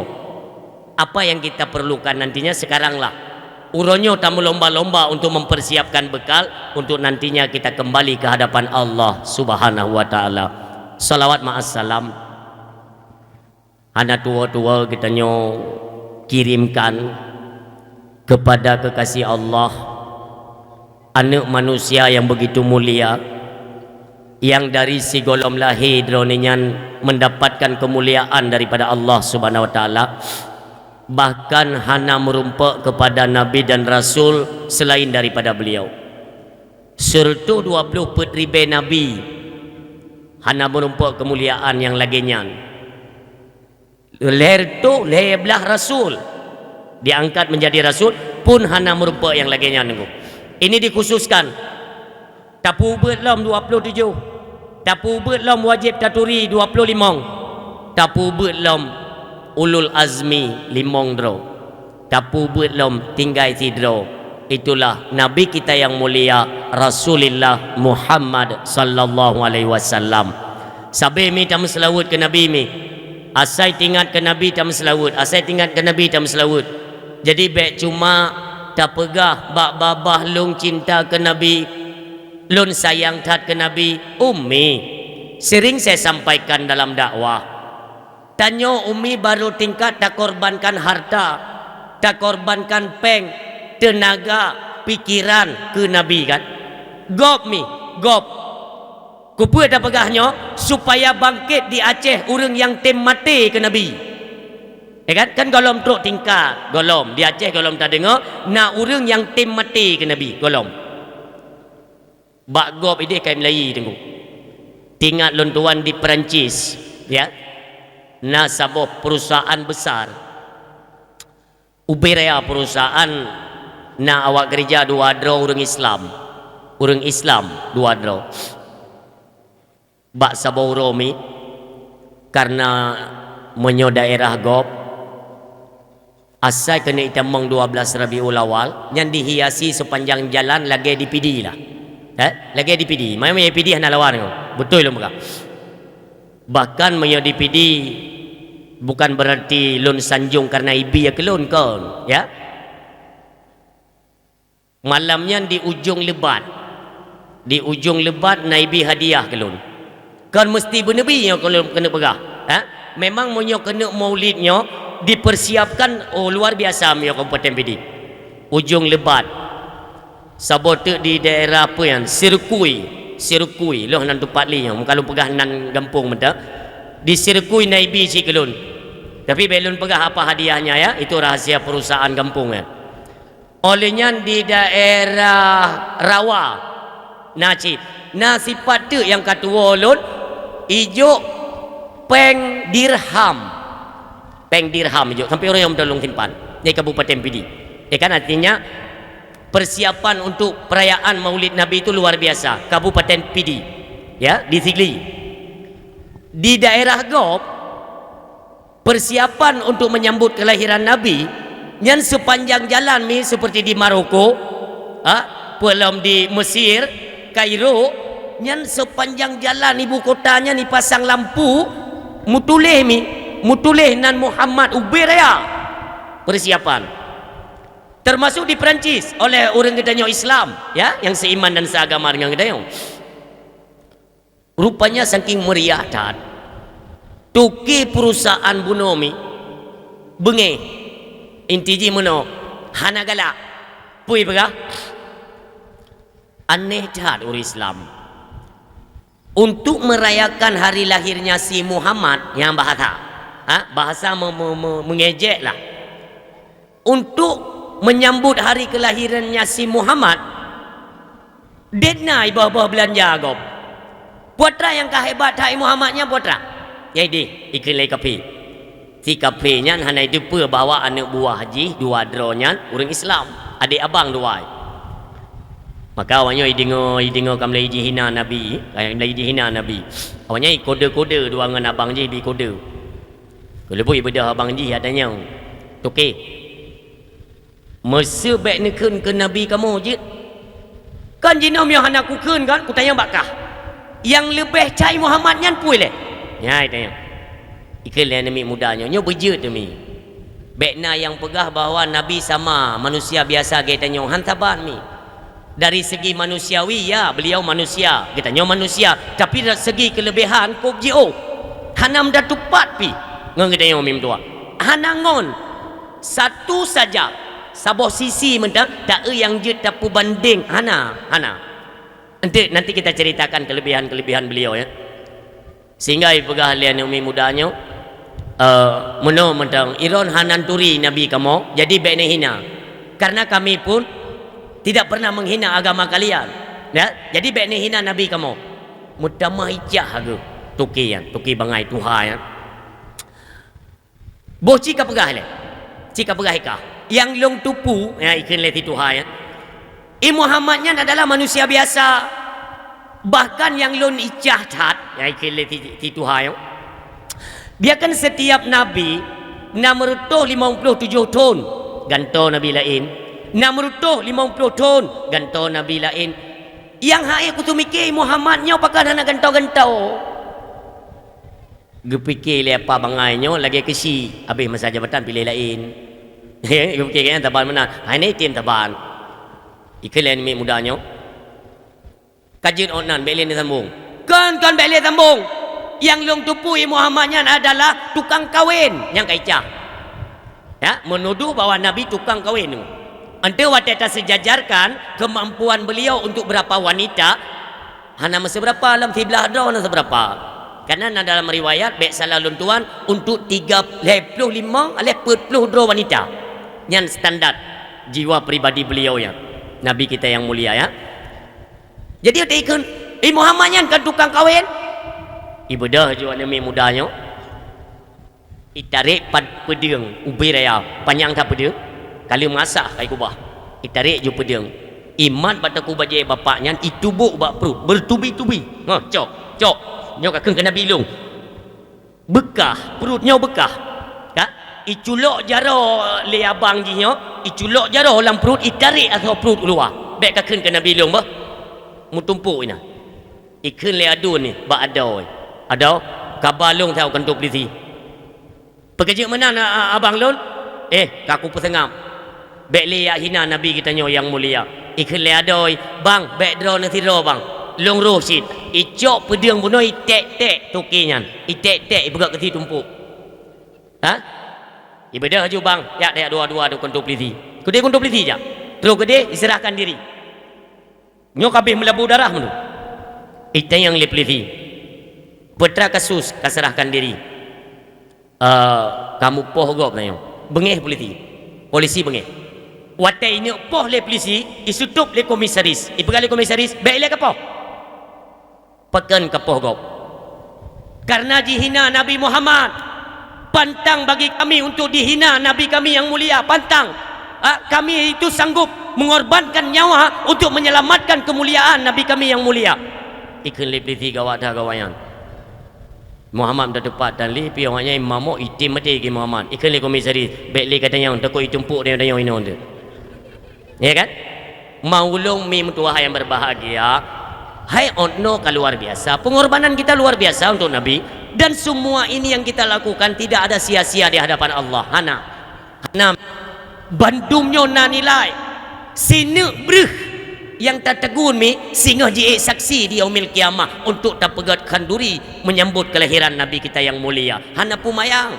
Apa yang kita perlukan nantinya sekaranglah. Uroe nyoe tameulomba-lomba untuk mempersiapkan bekal untuk nantinya kita kembali ke hadapan Allah Subhanahu wa Taala. Salawat ma'as salam. Hana tuwoe-tuwoe geutanyoe kirimkan kepada kekasih Allah, aneuk manusia yang begitu mulia, yang dari sigohlom lahé droeneuh nyan mendapatkan kemuliaan daripada Allah Subhanahu wa Taala, bahkan hana meurumpok kepada nabi dan rasul selain daripada beliau. Sireutôh dua ploh peuet ribée nabi hana meurumpok kemuliaan nyang lagée nyan. Lhée reutôh lhée blaih rasul diangkat menjadi rasul pun hana meurumpok nyang lagée nyan, Teungku. Ini dikhususkan, tapeubeuet lom dua ploh tujoh, tapeubeuet lom wajéb taturi dua ploh limong, tapeubeuet lom ulul azmi limong droe. Tapeubeuet lom tinggai sidroe, itulah Nabi kita yang mulia, Rasulullah Muhammad sallallahu alaihi wasallam. Sabe mi tameuseulaweuet keu Nabi mi. Asai tingat keu Nabi tameuseulaweuet, asai tingat keu Nabi tameuseulaweuet. Jadi bék cuma tapeugah bak babah lôn cinta keu Nabi, lôn sayang that keu Nabi, ummi. Sering saya sampaikan dalam dakwah. Tanyoe ummi barô tingkat takorbankan harta, takorbankan péng, teunaga, pikeran keu Nabi kan. Gob mi, gob. Keupeue tapeugah nyoe? Supaya bangkét di Aceh ureuëng nyang tem maté keu Nabi. Ya kan? Kan gohlom trok tingkat, gohlom. Di Aceh gohlom tadeungoe, na ureuëng nyang tem maté keu Nabi, gohlom. Bak gob idéh kai meulayi teungku. Tingat lôn tuan di Perancis, ya. Na saboh perusahaan besar. Ubé raya perusahaan na awak keureuja dua droe ureuëng Islam. Ureuëng Islam dua droe. Bak saboh uroe mi, kareuna meunyoe daerah gob, asai keuneuk itamong dua belas Rabiul Awal, nyan dihiasi sepanjang jalan lagée di Pidie lah. Eh? Lagée di Pidie. Memang di Pidie hana lawan nyoe. Beutôi lôn peugah. Bahkan meunyoe di Pidie, bukan berarti lôn sanjong kareuna ibi ya keu lôn, kon, ya. Malam nyan di Ujong Lebat. Di Ujong Lebat na ibi hadiah keu lôn. Kon meusti beuneubri nyoe keu lôn keuneuk peugah. Ha? Memang meunyoe keuneuk maulid nyoe dipersiapkan, oh, luar biasa meunyoe Kabupaten Pidie. Ujong Lebat. Saboh teuk di daerah apa nyan? Sirkui. Sirkui. Loh nan teumpat li nyoe. Muka lôn peugah nan gampông meuta. Di Sirkui na ibi cit keu lôn. Tapi bék lôn peugah apa hadiahnya ya. Itu rahasia perusahaan gampông nyan. Óh lheueh nyan di daerah Rawa na cit. Na sipat teuk nyang ka tuwoe lôn, ijok péng dirham. Péng dirham ijok sampai uroe nyoe lôn simpan di Kabupaten Pidie. Ya kan, artinya persiapan untuk perayaan Maulid Nabi itu luar biasa. Kabupaten Pidie, ya, di Sigli. Di daerah gob, persiapan untuk menyambut kelahiran Nabi, nyan sepanjang jalan mi seperti di Maroko, ha, peulom di Mesir, Kairo, nyan sepanjang jalan ibu kota nyan dipasang lampu, mutuléh mi, mutuléh nan Muhammad ubé raya. Persiapan. Termasuk di Perancis oleh ureuëng geutanyoe Islam, ya, yang seiman dan seagama dengan geutanyoe. Rupanya saking meriah that, toke perusahaan bunoe mi beungéh, inti jih meunoe, hana galak. Peue peugah? Aneh that ureuëng Islam. Untuk merayakan hari lahirnya si Muhammad, nyang bahasa, ha? Bahasa me-, me-, me-, mengejek lah. Untuk menyambut hari kelahirannya si Muhammad, dét na iboh-boh beulanja gob. Peue atra nyang ka hebat that i Muhammad nyan, peue atra? Nyang idéh, ikheun lé kafé. Si kafé nyan hana jiteupeue bahwa aneuëk buah jih dua droe nyan ureuëng Islam, adék abang dua. Maka awaknyan ideungoe, ideungoe ka mulai jihina Nabi, ka mulai jihina Nabi. Awaknyan ikode-kode dua ngon abang jih, bikode. Keuleubeh ibeudôh abang jih, atanyong, "Toke, meuseu bék neukheun keu nabi kamoe jeuet? Kan jinoe meunyoe hana kukheun kan, kutanyong bak kah. Nyang leubeh cai Muhammad nyan peue lé?" Nyan itanyong. Ikheun lé aneuk miet muda nyoe, "Nyoe beujeuet teuh mi. Bék na nyang peugah bahwa nabi sama manusia biasa lagée tanyoe, han saban mi." Dari segi manusiawi, ya, beliau manusia, geutanyoe manusia, tapi dari segi keuleubiehan, kôb jiôh. Hana meudatupat pih ngon geutanyoe mi meutuah. Hana ngon, satu saja, saboh sisi meuntang, taeu nyang jeuet tapeubandeng, hana, hana. Nanti, nanti kita ceritakan kelebihan-kelebihan beliau, ya. Sehingga ipeugah lé aneuk miet muda nyoe, eh, meunoe mantong, "Iron hana turi nabi kamoe, jadi bék neuhina. Karena kami pun tidak pernah menghina agama kalian. Ya, jadi bék neuhina nabi kamoe." Meutamah icah geuh toke nyan, toke bangai tuha nyan. Boh ci ka peugah lé. Ci ka peugah i kah. Nyang lôn tupu, ya, ikheun lé si tuha nyan. I Muhammad nyan adalah manusia biasa. Bahkan nyang lôn icah that, ya, ikheun lé si, si tuha nyan. Biarkan setiap nabi enam ratus lima puluh tujuh thon gantoe nabi laén. Enam ratus lima puluh thon gantoe nabi laén. Nyang hai kuseumiké Muhammad nyoe pakon hana gantoe-gantoe. Geupike lé apa bangai nyoe lagée keusi habéh masa jabatan piléh laén. Geupike nyan saban meunan, hai nyan item saban. Ikheun lé aneuk miet muda nyoe, "Ka jeuet ôk nan, bék lé neusambong." "Kon, kon bék lé sambong. Nyang lôn tupu i Muhammad nyan adalah tukang kawen nyang ka icah." Ya, menuduh bahwa Nabi tukang kawen tu. Enteuk watée taseujajarkan keumampuan beliau untuk beurapa wanita, hana meuseubeurapa, lam siblaih droe na seubeurapa. Karena na dalam riwayat, bék salah lôn tuan, untuk tiga, lhée ploh limong, lhée peuet ploh droe wanita. Nyan standar jiwa pribadi beliau nyan. Nabi kita yang mulia, ya. Jadi, watée ikheun, "Eh, Muhammad nyan kan tukang kawén?" Ibeudôh ju aneuk miet muda nyoe. Itarek pat peudeueng ubé raya, panyang that peudeueng, ka lheueh meuasah ka ikubah. Itarek ju peudeueng. Imat bak takue bajée bapak nyan, itubôk bak pruet, beutubi-tubi. "Hah, cok, cok. Nyoe ka kheun keu Nabi lôn." Beukah, pruet nyoe beukah. Ka? Iculok jaroe lé abang jih nyoe, iculok jaroe lam pruet, itarek asoe pruet u luwa. "Bék ka kheun keu Nabi lôn, bah." Meutumpôk inan. Ikheun lé aduen nyan bak adoe, "Adoe, kaba lôn saboh kantô peulisi." "Peue keujeuet meunan, a-, a-, abang lôn?" "Eh, ka kupeuseungab. Bék lé jak hina Nabi geutanyoe nyang mulia." Ikheun lé adoe, "Bang, bék droeneuh sidroe, bang. Lôn roh cit." Icok peudeueng bunoe, iték-ték toke nyan. Iték-ték, ipeugét keu situmpôk. Ha? Ibeudôh ju bang, jak, jak dua-dua tu kantô peulisi. Keudeh kantô peulisi jak. Troh keudeh, iseurahkan diri. Nyoe ka abéh meulabu darah meunurot. Itanyong lé peulisi. Peue teuma kasus, ka seurahkan diri. Eh, kamoe poh gob tanyoe. Beungéh peulisi. Polisi beungéh. Watée ineuk poh lé peulisi, isutôb lé komisaris. Ipeugah lé komisaris, "Bék ilée kapoh." "Pakon kapoh gob?" "Karena jihina Nabi Muhammad. Pantang bagi kami untuk dihina Nabi kami yang mulia. Pantang. Ah, kami itu sanggup mengorbankan nyawa untuk menyelamatkan kemuliaan Nabi kami yang mulia." Ikheun lé peulisi, "Gawat that, gawat nyan. Muhammad meuteupat." Dan lé piôh awaknyan mamok item maté keu Muhammad. Ikheun lé komisaris, "Bék lé katanyong, takot itumpôk tanyoe-tanyoe inoe teuh." Ya kan? Maulung mi meutuwah yang berbahagia, hai otno ka luar biasa. Pengorbanan kita luar biasa untuk Nabi. Dan semua ini yang kita lakukan tidak ada sia-sia di hadapan Allah. Hana. Hana. Bandum nyoe na nilai. Sineuk breuh nyang tategun mi singoh jiék saksi di Yaumil Qiyamah untuk tapeugét khanduri menyambut kelahiran Nabi kita yang mulia. Hana peumayang.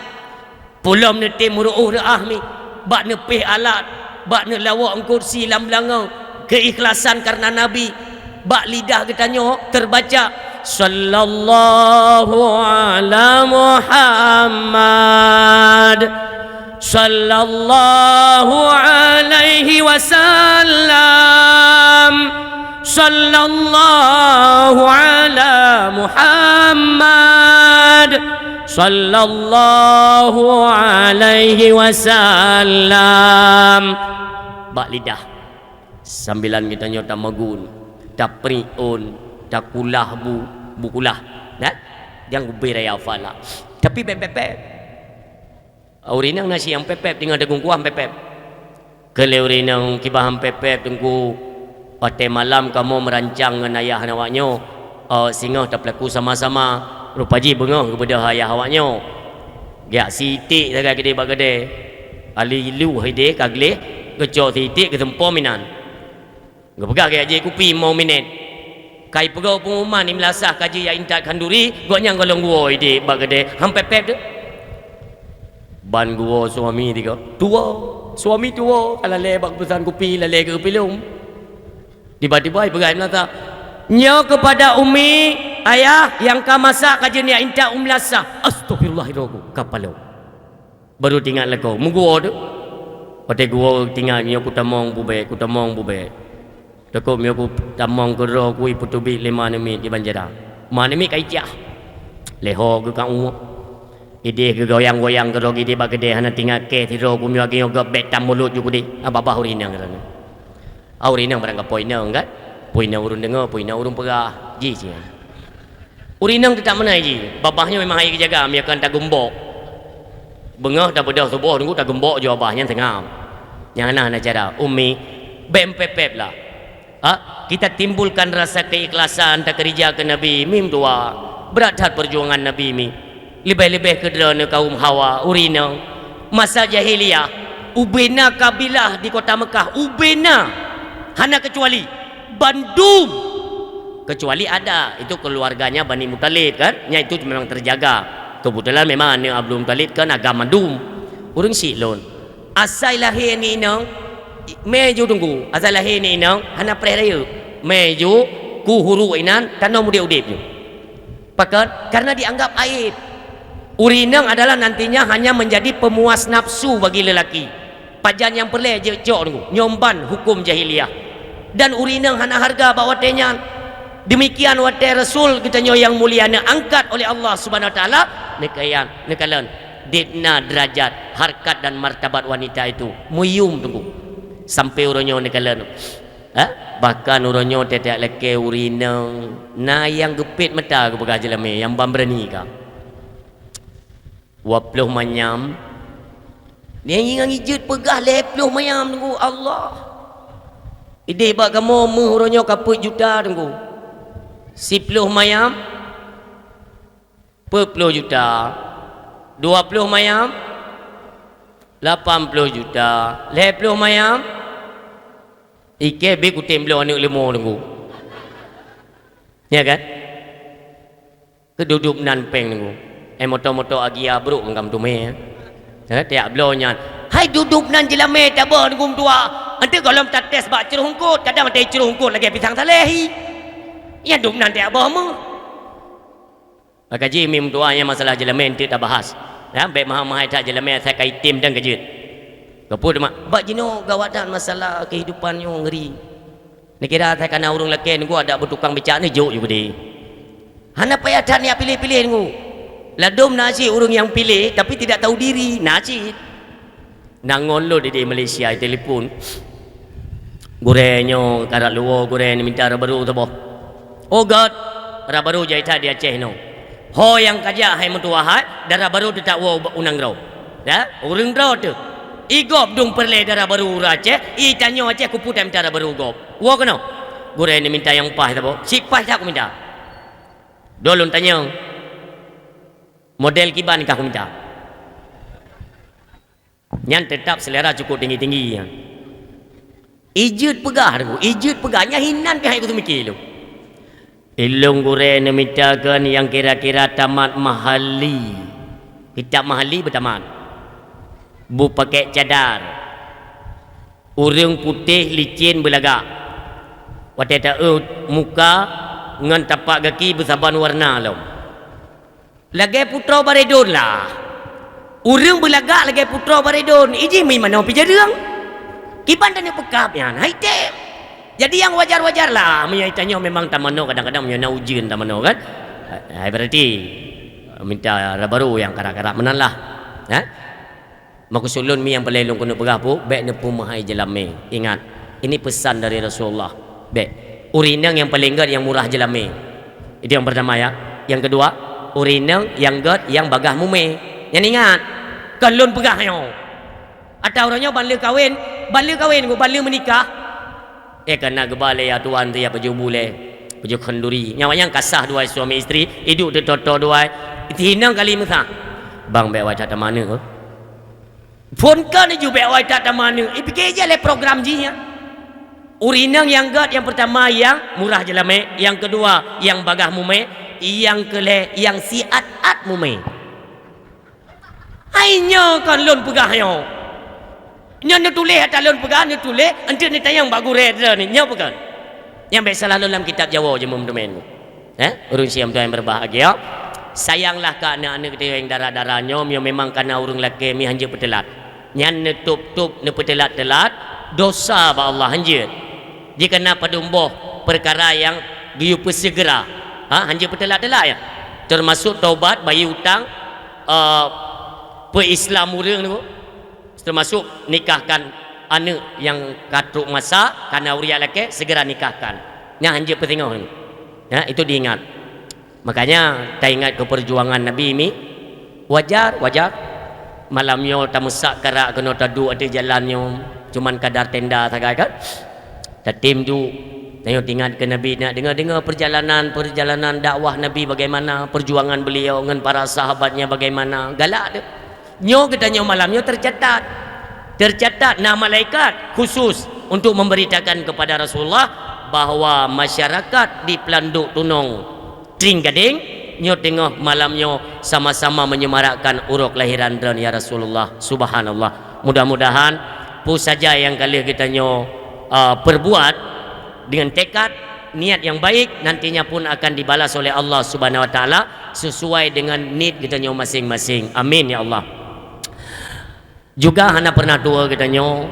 Pulom neutem meuruôh reuah mi, bak neupéh alat, bak neulawok eungkôt si lam beulangong, keuikhlasan kareuna Nabi, bak lidah geutanyoe teubaca, "Sallallahu ala Muhammad, sallallahu alaihi wasallam." Sallallahu ala Muhammad, sallallahu alaihi wasallam. Bak lidah. Sambilan geutanyoe tamagun, taprion, takulah bu, bu kulah. Nah, nyang ubé raya falak. Tapi pép-pép-pép. Ureueng inong na si nyang pép-pép, teungoh taguen kuah pép-pép. Kheun lé ureueng inong, "Kiban pép-pép, Teungku? Watèe malam kamoe meurancang ngon ayah awak nyoe, eh, singoh tapeulaku sama-sama. Rupa jih beungoh geubeudôh ayah awak nyoe. Geujak si iték sagai keudéh bak keudè. Ali lu idéh ka gleh, geucok si iték geuseumpom inan." Geupeugah keu Haji Kupi lima minét. Ka ipeugah pengumuman di meulasah ka jeuet jak intat khanduri, gobnyan gohlom geuwoe idéh bak keudè, han pép-pép teuh. Ban geuwoe suami tiga. Tuwoe, suami tuwoe, ka lalè bak pesan kupi, lalè keu pilom. Tiba-tiba ipeugah di meulasah, "Nyoe keupada umi, ayah nyang ka masak ka jeuet jak intat u meulasah." Astagfirullahalazim, ka palong. Baru teuingat lakoe, meuguwoe teuh. Watèe guwoe teuingat, "Nyoe kutamong bubèe, kutamong bubèe. Takot meunyoe kutamong keudroe, kui peuteubiet lé ma aneuk miet di banjara." Ma aneuk miet ka icah. Lé ho geuh ka ueh. Idéh geugoyang-goyang keudroe idéh bak keudè, hana teuingat kèe sidroe, "Kumeunyoe lagèe nyoe gèt bèk tamulot ju keudéh." Ah, babah ureueng inong. Ah, ureueng inong barang kapeue inong kan? Peue inong ureueng deungö, peue inong ureueng peugah. Ji, ji. Ureueng inong teutab meunan ji, babah nyoe memang han geujaga, meunyoe kon tageumbok. Beungoh tabeudôh suboh teungku tageumbok ju babah nyan seungab. Nyang hana, hana cara. Umi, bèk pép-pép lah. Ha? Kita timbulkan rasa keikhlasan takeurija keu Nabi, mi meutuwah. Brat that peujuangan Nabi mi. Leubeh-leubeh keu droeneuh kaum hawa, ureueng inong. Masa jahiliyah, ubena kabilah di kota Meukah, ubena. Hana keucuali. Bandum. Kecuali ada, itu keluarganya Bani Muthalib kan, nya itu memang terjaga. Kebetulan memang aneuk Abdul Muthalib kan agam mandum. Ureueng syiek lôn. Asai lahé aneuk inong, Mé ju Teungku, asai lahé nibak inong hana preh rayeuk. Mé ju ku huru inan tanoh udeb-udeb ju. Pakon? Karena dianggap aib. Ureueng inong adalah nantinya hanya menjadi pemuas nafsu bagi lelaki. Pajan nyang peureulée jeuet cok Teungku, nyoe ban huköm jahiliyah. Dan ureueng inong hana hareuga bak watée nyan. Demikian watée Rasul geutanyoe nyang mulia neuangkat oleh Allah Subhanahu Wa Taala, neukayan, neukalon, debna derajat, harkat dan martabat wanita itu meuyum Teungku. Sampai uroe nyoe neukalon. Ha? Bahkan uroe nyoe tiep-tiep lakée ureueng inong na nyang geupet mata geupeugah jeulamé nyang ban beurani ka. Dua ploh manyam. Nyang ingat jeuet peugah lhée ploh manyam Teungku, Allah. Ideh bak kamoe méuh uroe nyoe ka peuet juta Teungku. Siploh manyam, peuet ploh juta. Dua ploh manyam, lapan ploh juta. Lhée ploh manyam, ikée bit kutem bloe aneuëk leumo Teungku. Ya kan? Keududuk nan péng Teungku. Eh, moto-moto Agia brok ngon kam tumé, ya. Eh, tiep bloe nyan. Hai duduk nan jeulamé tabah Teungku meutuah. Ante gohlom tates bak cruh eungkot, kadang ante cruh eungkot lagée pisang saleh hi. Ya duduk nan tiep boh meuh. Maka jih mi meutuah nyang masalah jeulamé ente tabahas. Ya, bék mahai-mahai that jeulamé asai ka item dan keujeuet. Geupeue teuma? Bak jinoe gawat that masalah kehidupan nyoe ngeri. Neukira that kana ureuëng lakée Teungku adak beutukang becak neujok ju keudeh. Hana payah that neujak piléh-piléh Teungku. Ladom na cit ureuëng nyang piléh tapi tidak tahu diri, na cit. Na ngon lôn di Malaysia telepon. Gurée nyoe karap luwoe gurée ni minta dara barô saboh. Oh God, dara barô jai that di Aceh nyoe. Ho nyang kajak hai meutuah hai, dara barô teutak woe u nanggroe. Ya, ureuëng droe teuh. Igob dong peureulée dara barô ureuëng Aceh, itanyoe Aceh kupu that minta dara barô gob. Woe keunoe. Gurée ni minta nyang paih saboh. Sipaih that kuminta. Dua lôn tanyong. Model kiban kah kuminta. Nyan teutab seulera cukup tinggi-tinggi nyan. Ijeuet peugah Teungku, ijeuet peugah. Nyan hinan pih hai kuteumiki lôn. Ilôn gurée neumita keu nyang kira-kira tamat Mahalli. Kitab Mahalli beutamat. Bupakée cadar. Ureuëng putéh licén beulagak. Watée taeu muka ngon tapak gaki beusaban warna lom. Lagée putroe baredon lah. Ureuëng beulagak lagée putroe baredon, ijih meuimanoe pijareueng. Kiban taneuk peukab nyan, hai tem. Jadi nyang wajar-wajar lah, meunyoe tanyoe memang tamanoe kadang-kadang meunyoe na ujeuen tamanoe kan. Hai berarti minta dara barô nyang karap-karap meunan lah. Ha? Meukeusud lôn mi nyang paleng lôn keuneuk peugah pu, bék neupeumeuhai jeulamé. Ingat, ini pesan dari Rasulullah. Bék. Ureuëng inong nyang paleng gét nyang murah jeulamé. Itu yang pertama ya. Yang kedua, ureuëng inong nyang gét nyang bagaih mumé. Nyan ingat, kon lôn peugah nyoe. Atawa uroe nyoe ban lheueh kawen, ban lheueh kawen, ban lheueh meunikah. Eh, kana geuba lé ya tuan tu ya pajoh bulée, pajoh khanduri. Nyawa nyang kasah dua suami isteri, idup teutoto dua. Itu inong kali meusa. Bang bék wai that tamanoe. Phon ka neujubek wai that tamanoe, ipike ija lé program jih nyan. Ureuëng inong nyang gét nyang peurtama nyang murah jeulamé, nyang keudua nyang bagaih mumé, nyang keulhée nyang siat-at mumé. Hai nyoe kon lôn peugah nyoe. Nyoe neutuléh ata lôn peugah, neutuléh, enteuk neutanyong bak gurée droeneuh, nyoe peue kon. Nyang bék salah lôn lam kitab Jawoe jeuem meuteumé. Eh, ureuëng siam tuan yang berbahagia, sayanglah ka aneuëk-aneuëk geutanyoe nyang dara-dara nyoe, nyoe memang kana ureuëng lakée mi hanjeuet peuteulat. Nyan neutôb-tôb neupeuteulat-teulat, dosa bak Allah hanjeuet. Jikana padum boh peukara nyang geuyue peuseugera, ha, hanjeuet peuteulat-teulat ya. Teumasuk tobat, bayeue utang, eh, peuislam ureuëng tu. Teumasuk nikahkan aneuëk nyang ka trok masa, kana ureuëng lakée, segera nikahkan. Nyan hanjeuet peusingoh. Ya, itu diingat. Makanya taingat keu perjuangan Nabi mi. Wajar, wajar. Malam nyoe tameusak karak keunoe taduek ateueh jalan nyoe, cuman kadar tenda sagai kan. Tatem duek. Tanyoe teuingat keu Nabi, nak deungoe-deungoe perjalanan, perjalanan dakwah Nabi bagaimana, perjuangan beliau ngon para sahabatnya bagaimana. Galak teuh. Nyoe geutanyoe malam nyoe teucatat. Teucatat na malaikat khusus untuk memberitakan kepada Rasulullah bahwa masyarakat di Pelanduk Tunong Trienggadeng nyoe teungoh malam nyoe sama-sama menyemarakkan uroe kelahiran droen ya Rasulullah. Subhanallah. Mudah-mudahan Peue saja nyang ka lheueh geutanyoe, uh, perbuat dengan tekad, niat yang baik, nantinya pun akan dibalas oleh Allah Subhanahu Wa Taala sesuai dengan niat geutanyoe masing-masing. Amin ya Allah. Juga hana pernah tuwoe geutanyoe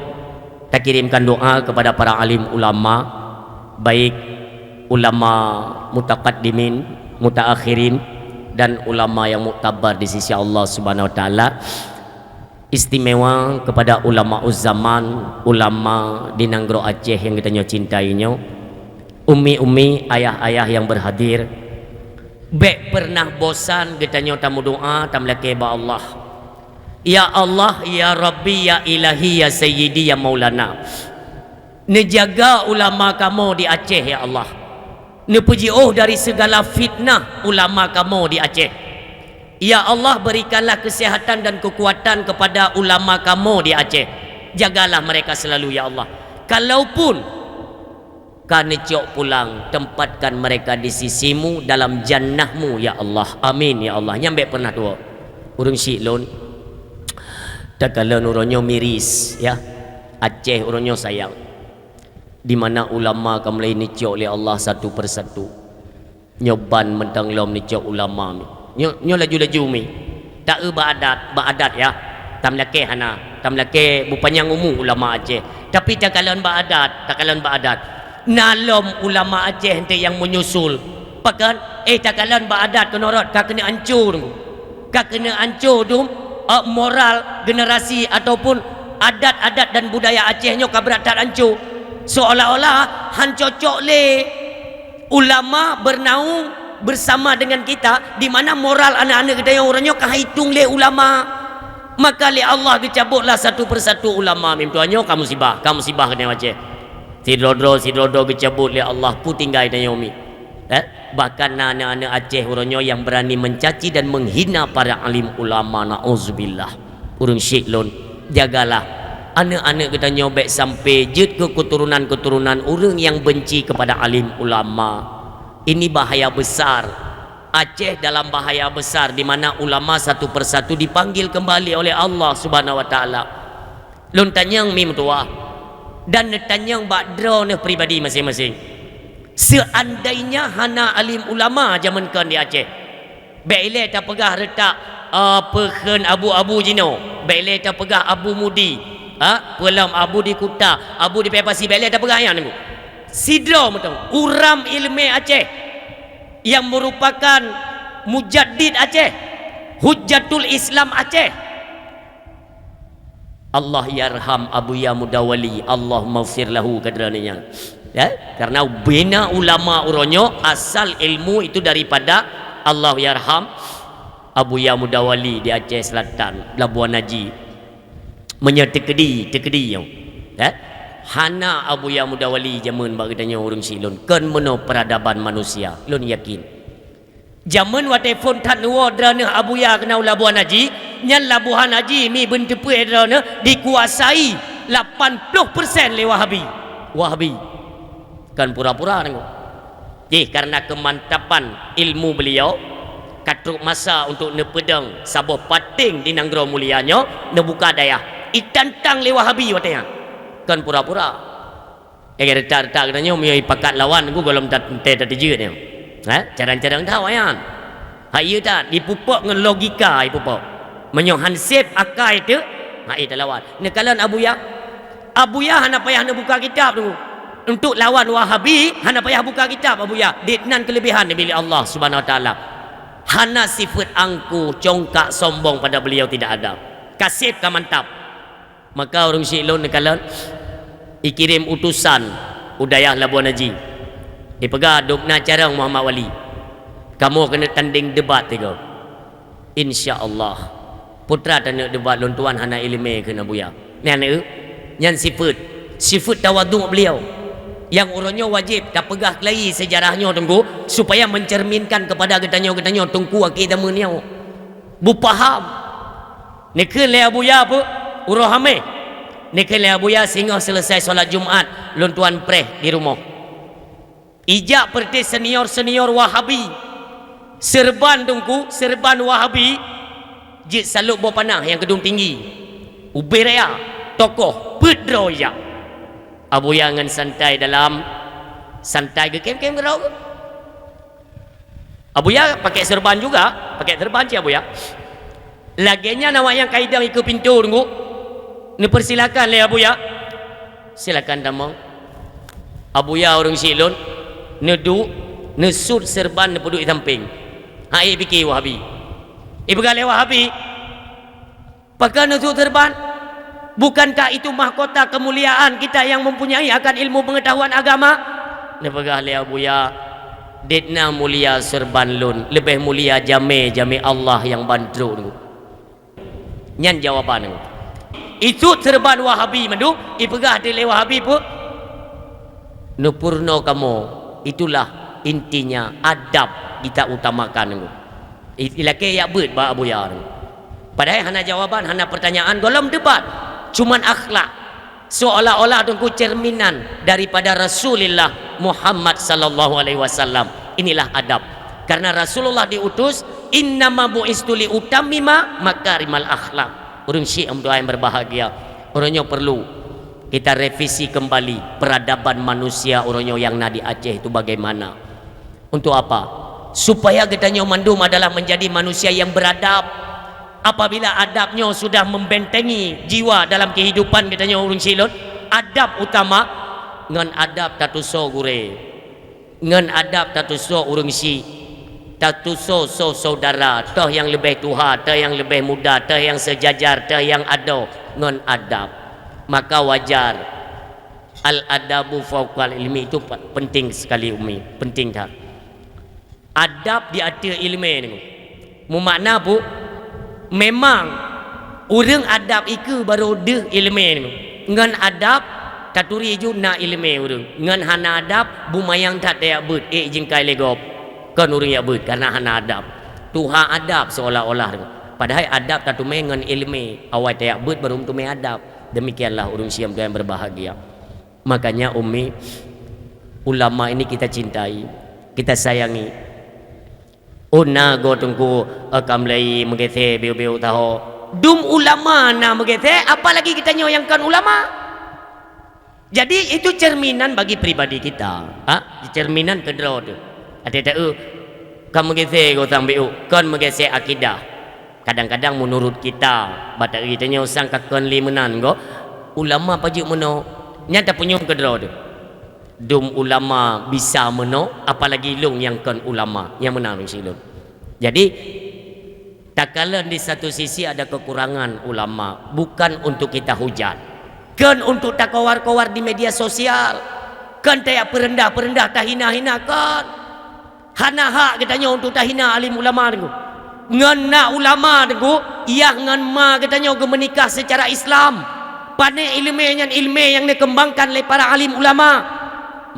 takirimkan doa kepada para alim ulama, baik ulama mutaqaddimin, mutaakhirin, dan ulama yang muktabar di sisi Allah Subhanahu Wa Taala. Istimewa kepada ulama uzzaman, ulama di nanggroe Aceh yang geutanyoe cintai nyoe, ummi-ummi, ayah-ayah yang berhadir, bèk pernah bosan geutanyoe tameudoa, tameulakèe bak Allah. Ya Allah, ya Rabbi, ya Ilahi, ya Sayyidi, ya Maulana, neujaga ulama kamoe di Aceh, ya Allah. Neupeujiôh dari segala fitnah ulama kamoe di Aceh. Ya Allah, berikanlah kesehatan dan kekuatan kepada ulama kamoe di Aceh. Jagalah mereka selalu, ya Allah. Kalaupun ka neucok pulang, tempatkan mereka di sisi-Mu dalam jannah-Mu, ya Allah. Amin, ya Allah. Nyan bèk pernah tuwoe. Ureueng syiek lôn, takalon uroe nyoe miris, ya. Aceh uroe nyoe sayang. Di mana ulama ka mulai neucok lé Allah satu persatu. Nyoe ban mantong lom neucok ulama mi. Nyoe, nyoe laju-laju mi. Ta eu bak adat, bak adat ya. Tameulakèe hana, tameulakèe beupanyang umu ulama Aceh. Tapi takalon bak adat, takalon bak adat. Na lom ulama Aceh enteuk nyang menyusul. Pakon? Eh, takalon bak adat keunoe rot ka keuneuk anco. Ka keuneuk anco dum, eh, moral generasi ataupun adat-adat dan budaya Aceh nyoe ka brat that anco. Seolah-olah han cocok lé ulama bernaung bersama dengan kita, di mana moral aneuk-aneuk geutanyoe uroe nyoe ka han itong lé ulama. Maka lé Allah geucabutlah satu persatu ulama. Mim tuan nyoe ka musibah, ka musibah keunoe Aceh. Sidroe-droe, sidroe-droe geucabut lé Allah, peue tinggai tanyoe mi. Eh? Bahkan na aneuk-aneuk Aceh uroe nyoe yang berani mencaci dan menghina para alim ulama, na'uzubillah. Ureueng syiek lôn, jagalah aneuk-aneuk geutanyoe bèk sampai jeuet keu keuturonan-keuturonan ureueng nyang benci kepada alim ulama. Ini bahaya besar. Aceh dalam bahaya besar, di mana ulama satu persatu dipanggil kembali oleh Allah Subhanahu Wa Taala. Lôn tanyong mi meutuwah, dan neutanyong bak droeneuh pribadi maséng-maséng. Seandainya hana alim ulama jameun kon di Aceh, bèk ilèe tapeugah reutak, eh, peukheun abu-abu jinoe, bèk ilèe tapeugah Abu Mudi, ha, peulom Abu di Kuta, Abu di Paya Pasi, bèk ilèe tapeugah nyan. Sidroe mantong, uram ileumèe Aceh, yang merupakan mujaddid Aceh, hujjatul Islam Aceh. Allah yarham Abuya Mudawali, Allahummaghfir lahu, kata dia nyan. Ya, karena bina ulama uroe nyoe asal ilmu itu daripada Allah yarham Abuya Mudawali di Aceh Selatan, Labuan Haji. Meunyoe teukeudi, teukeudi nyoe. Ya? Hana Abuya Mudawali jameun bak geutanyoe ureueng syiek lôn, kon meunoe peradaban manusia, lôn yakin. Jameun watèe phôn that neuwoe droeneuh Abuya keunoe u Labuan Haji, nyan Labuan Haji mi beunteupeu droeneuh dikuasai lapan ploh persen lé Wahabi. Wahabi. Kon pura-pura deungoe. Jih, karena kemantapan ilmu beliau, ka trok masa untuk neupeudong saboh paténg di nanggroe mulia nyoe, neubuka dayah. Itantang lé Wahabi watèe nyan. Kon pura-pura. Eh, retak-retak geutanyoe meunyoe ipakat lawan, gohlom tat-, teuntèe tateujeut nyoe. Ha? Carang-carang that awaknyan. Ha, iya that, ipupok ngon logika ipupok. Meunyoe han sép akai teuh, ha, eh, talawan. Neukalon Abuya. Abuya hana payah neubuka kitab tu. Untuk lawan Wahabi, hana payah buka kitab Abuya. Dit nan keulebihan neubi lé Allah Subhanahu Wa Taala. Hana sifeuet angkuh, congkak, sombong pada beliau tidak ada. Ka sép, ka mantap. Maka ureueng syiek lôn neukalon, ikirém utosan u dayah Labuan Haji. Ipeugah, "Dubna carông Muhammad Wali. Kamoe keuneuk tandeng debat tiga." "Insya Allah." Putra taneuk debat lôn tuan hana ileumèe kheun Abuya. Nyan eu, nyan sifeuet, sifeuet tawadhu beliau. Nyang uroe nyoe wajéb tapeugah keulayi seujarah nyoe Teungku, supaya mencerminkan kepada geutanyoe, geutanyoe Teungku akhé zaman nyoe. Beupaham. Neukheun lé Abuya peue? Uroe Haméh. Neukheun lé Abuya singoh seuleusai salat Jumat, lôn tuan preh di rumoh. Ijak peureté senior-senior Wahabi. Seureuban Teungku, seureuban Wahabi, jeuet salôk boh panah nyang keudong tinggi. Ubé raya. tokoh, peuet droe jak. Abuya ngon santai dalam, santai geukém-kém keudroe. Abuya pakai serban juga, pakai serban cit Abuya. Lagée nyan awak nyang ka idong ikeue pintoe teungku. Neupersilakan lé Abuya. Silakan tamong. Abuya ureuëng syiek lôn, neuduek, neusut serban neupeuduek di sampéng. Hai pike Wahabi. Ipeugah lé Wahabi, "Pakon neusut serban? Bukankah itu mahkota kemuliaan kita yang mempunyai akan ilmu pengetahuan agama?" Neupeugah lé Abuya, "Deuh na mulia serban lôn, leubeh mulia jamé-jamé Allah nyang ban trok." Nyan jawaban. Isut serban Wahabi mandum, ipeugah lé Wahabi peue? Neupurno kamoe, itulah intinya adab kita utamakan. I-, ilakée jak beuet bak Abuya. Padahai hana jawaban, hana pertanyaan, gohlom debat. Cuman akhlak. Seolah-olah teungku cerminan daripada Rasulullah Muhammad sallallahu alaihi wasallam. Inilah adab. Karena Rasulullah diutus, "Innama bu'istu li utammima makarimal akhlak." Ureuëng syiek nyang berbahagia. Uroe nyoe perlu kita revisi kembali peradaban manusia uroe nyoe nyang na di Aceh itu bagaimana. Untuk apa? Supaya geutanyoe mandum adalah menjadi manusia yang beradab. Apabila adab nyoe sudah membentengi jiwa dalam kehidupan geutanyoe ureuëng syiek lôn, adab utama, ngon adab tatusoe gurée, ngon adab tatusoe ureuëng syiek, tatusoe soe saudara, toh nyang leubeh tuha, toh nyang leubeh muda, toh nyang sejajar, toh nyang adoe, ngon adab. Maka wajar. Al-adabu fauqal ilmi itu pe-, penting sekali, Umi, penting that. Adab di ateueh iéleumé nyoe. Meumakna peue? Memang ureuëng adab ikeue barô deuh iéleumé nyoe. Ngon adab taturi ju na iéleumé ureuëng. Ngon hana adab bumayang that tajak beuet, ék jingkai lé gob. Kon ureuëng jak beuet karena hana adab. Tuha adab seolah-olah. Padahai adab tateumé ngon iéleumé. Awai tajak beuet barô meuteumé adab. Demikianlah ureuëng syiek nyang berbahagia. Makanya, Umi, ulama ini kita cintai, kita sayangi. Oh, na goe teungku, eh, ka mulai meugeusé biu-biu taho. Dum ulama na meugeusé, apalagi geutanyoe nyang kon ulama. Jadi, itu cerminan bagi pribadi kita. Ha? Cerminan keudroe teuh. Até taeu, ka meugeusé goe sang biu, kon meugeusé akidah. Kadang-kadang menurut kita, bak geutanyoe sang ka kon lé meunan goe, ulama pajoh meunoe, nyan tapunyueng keudroe teuh. Dum ulama bisa meunoe, apalagi lôn nyang kon ulama, nyang meunan ureuëng syiek lôn. Jadi, takalon di satu sisi ada kekurangan ulama, bukan untuk kita hujat. Kon untuk takowar-kowar di media sosial. Kon tajak peureundah-peureundah, tahina-hina, kon. Hana hak geutanyoe untuk tahina alim ulama teungku. Ngon na ulama teungku, yah ngon ma geutanyoe geumeunikah secara Islam. Pané iéleumé nyan iéleumé nyang neukeumbangkan lé para alim ulama.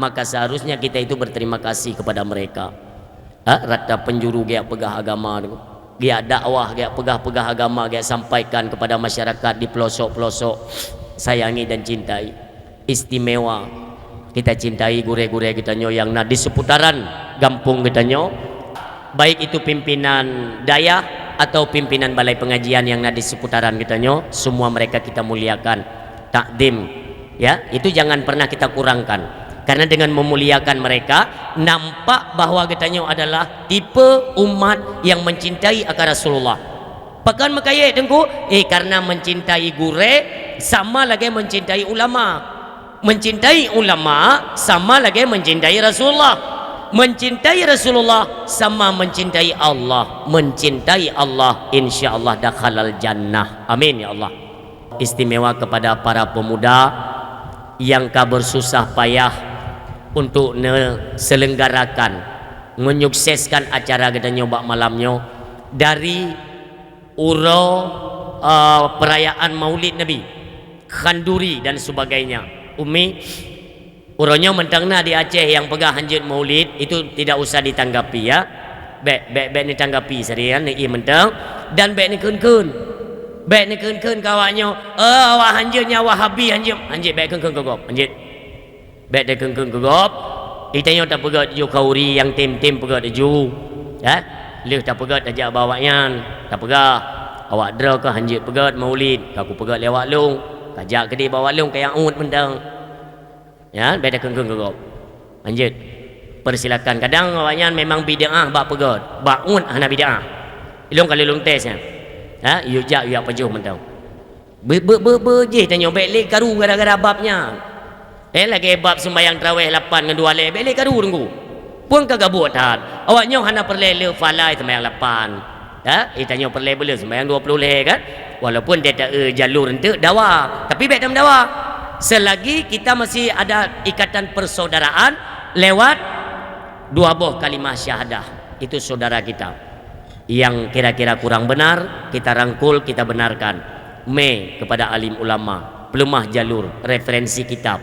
Maka seharusnya kita itu berterima kasih kepada mereka. Ha, rata penjuru geujak peugah agama teungku. Geujak dakwah, geujak peugah-peugah agama, geujak sampaikan kepada masyarakat di pelosok-pelosok. Sayangi dan cintai. Istimewa. Kita cintai gurée-gurée geutanyoe nyang na di seputaran gampông geutanyoe, baik itu pimpinan dayah atau pimpinan balai pengajian nyang na di seputaran geutanyoe, semua mereka kita muliakan, takdim. Ya, itu jangan pernah kita kurangkan. Karena dengan memuliakan mereka, nampak bahwa geutanyoe adalah tipe umat yang mencintai akan Rasulullah. Pakon meukayek teungku? Eh, karena mencintai gurée sama lagée mencintai ulama. Mencintai ulama sama lagée mencintai Rasulullah. Mencintai Rasulullah sama mencintai Allah. Mencintai Allah, insya Allah dakhalal jannah. Amin ya Allah. Istimewa kepada para pemuda yang ka bersusah payah untuk neuselenggarakan, menyukseskan acara geutanyoe bak malam nyoe dari uroe, eh, perayaan Maulid Nabi, khanduri dan sebagainya. Umi, uroe nyoe mantong na di Aceh nyang peugah hanjeuet Maulid, itu tidak usah ditanggapi, ya. Bék, bék, bék neutanggapi saja, ya, neuié mantong. Dan bék neukheun-kheun. Bék neukheun-kheun keu awak nyoe, "Eh, awak hanjeuet nyan Wahabi hanjeuet." Hanjeuet, bék kheun-kheun keu gob, hanjeuet. Bék takheun-kheun keu gob, geutanyoe tapeugét ju khauri nyang tem-tem peugét ju. Eh? Lheueh tapeugét tajak bak awaknyan, tapeugah, "Awak droe ka hanjeuet peugét Maulid, ka kupeugét lé awak lôn." Kajak keudeh bak awak lôn kajak uet mantong. Ya, beda kengkeng keu gob. Lanjut. Persilakan. Kadang awaknyan memang bid'ah bak peugöt, bak uet hana bid'ah. Ilôn ka lôn tes nyan. Ha, yue jak yue jak pajoh mantong. Be-, be-, be-, beujih tanyoe, bék lé karu gara-gara bab nyan. Eh, lagèe bab sembahyang tarawih lapan ngon dua lhèe, bék lé karu teungku. Peue ka gabuek that. Awak nyoe hana peureulèe le falai sembahyang lapan. Ya, eh, tanyoe peureulèe beuleu sembahyang dua ploh lhèe kan? Walaupun dia tak, eh, jalur untuk dawa, tapi bék tameudawa. Selagi kita masih ada ikatan persaudaraan lewat dua boh kalimah syahadah, itu saudara kita. Yang kira-kira kurang benar, kita rangkul, kita benarkan. Mé kepada alim ulama, peuleumah jalur, referensi kitab.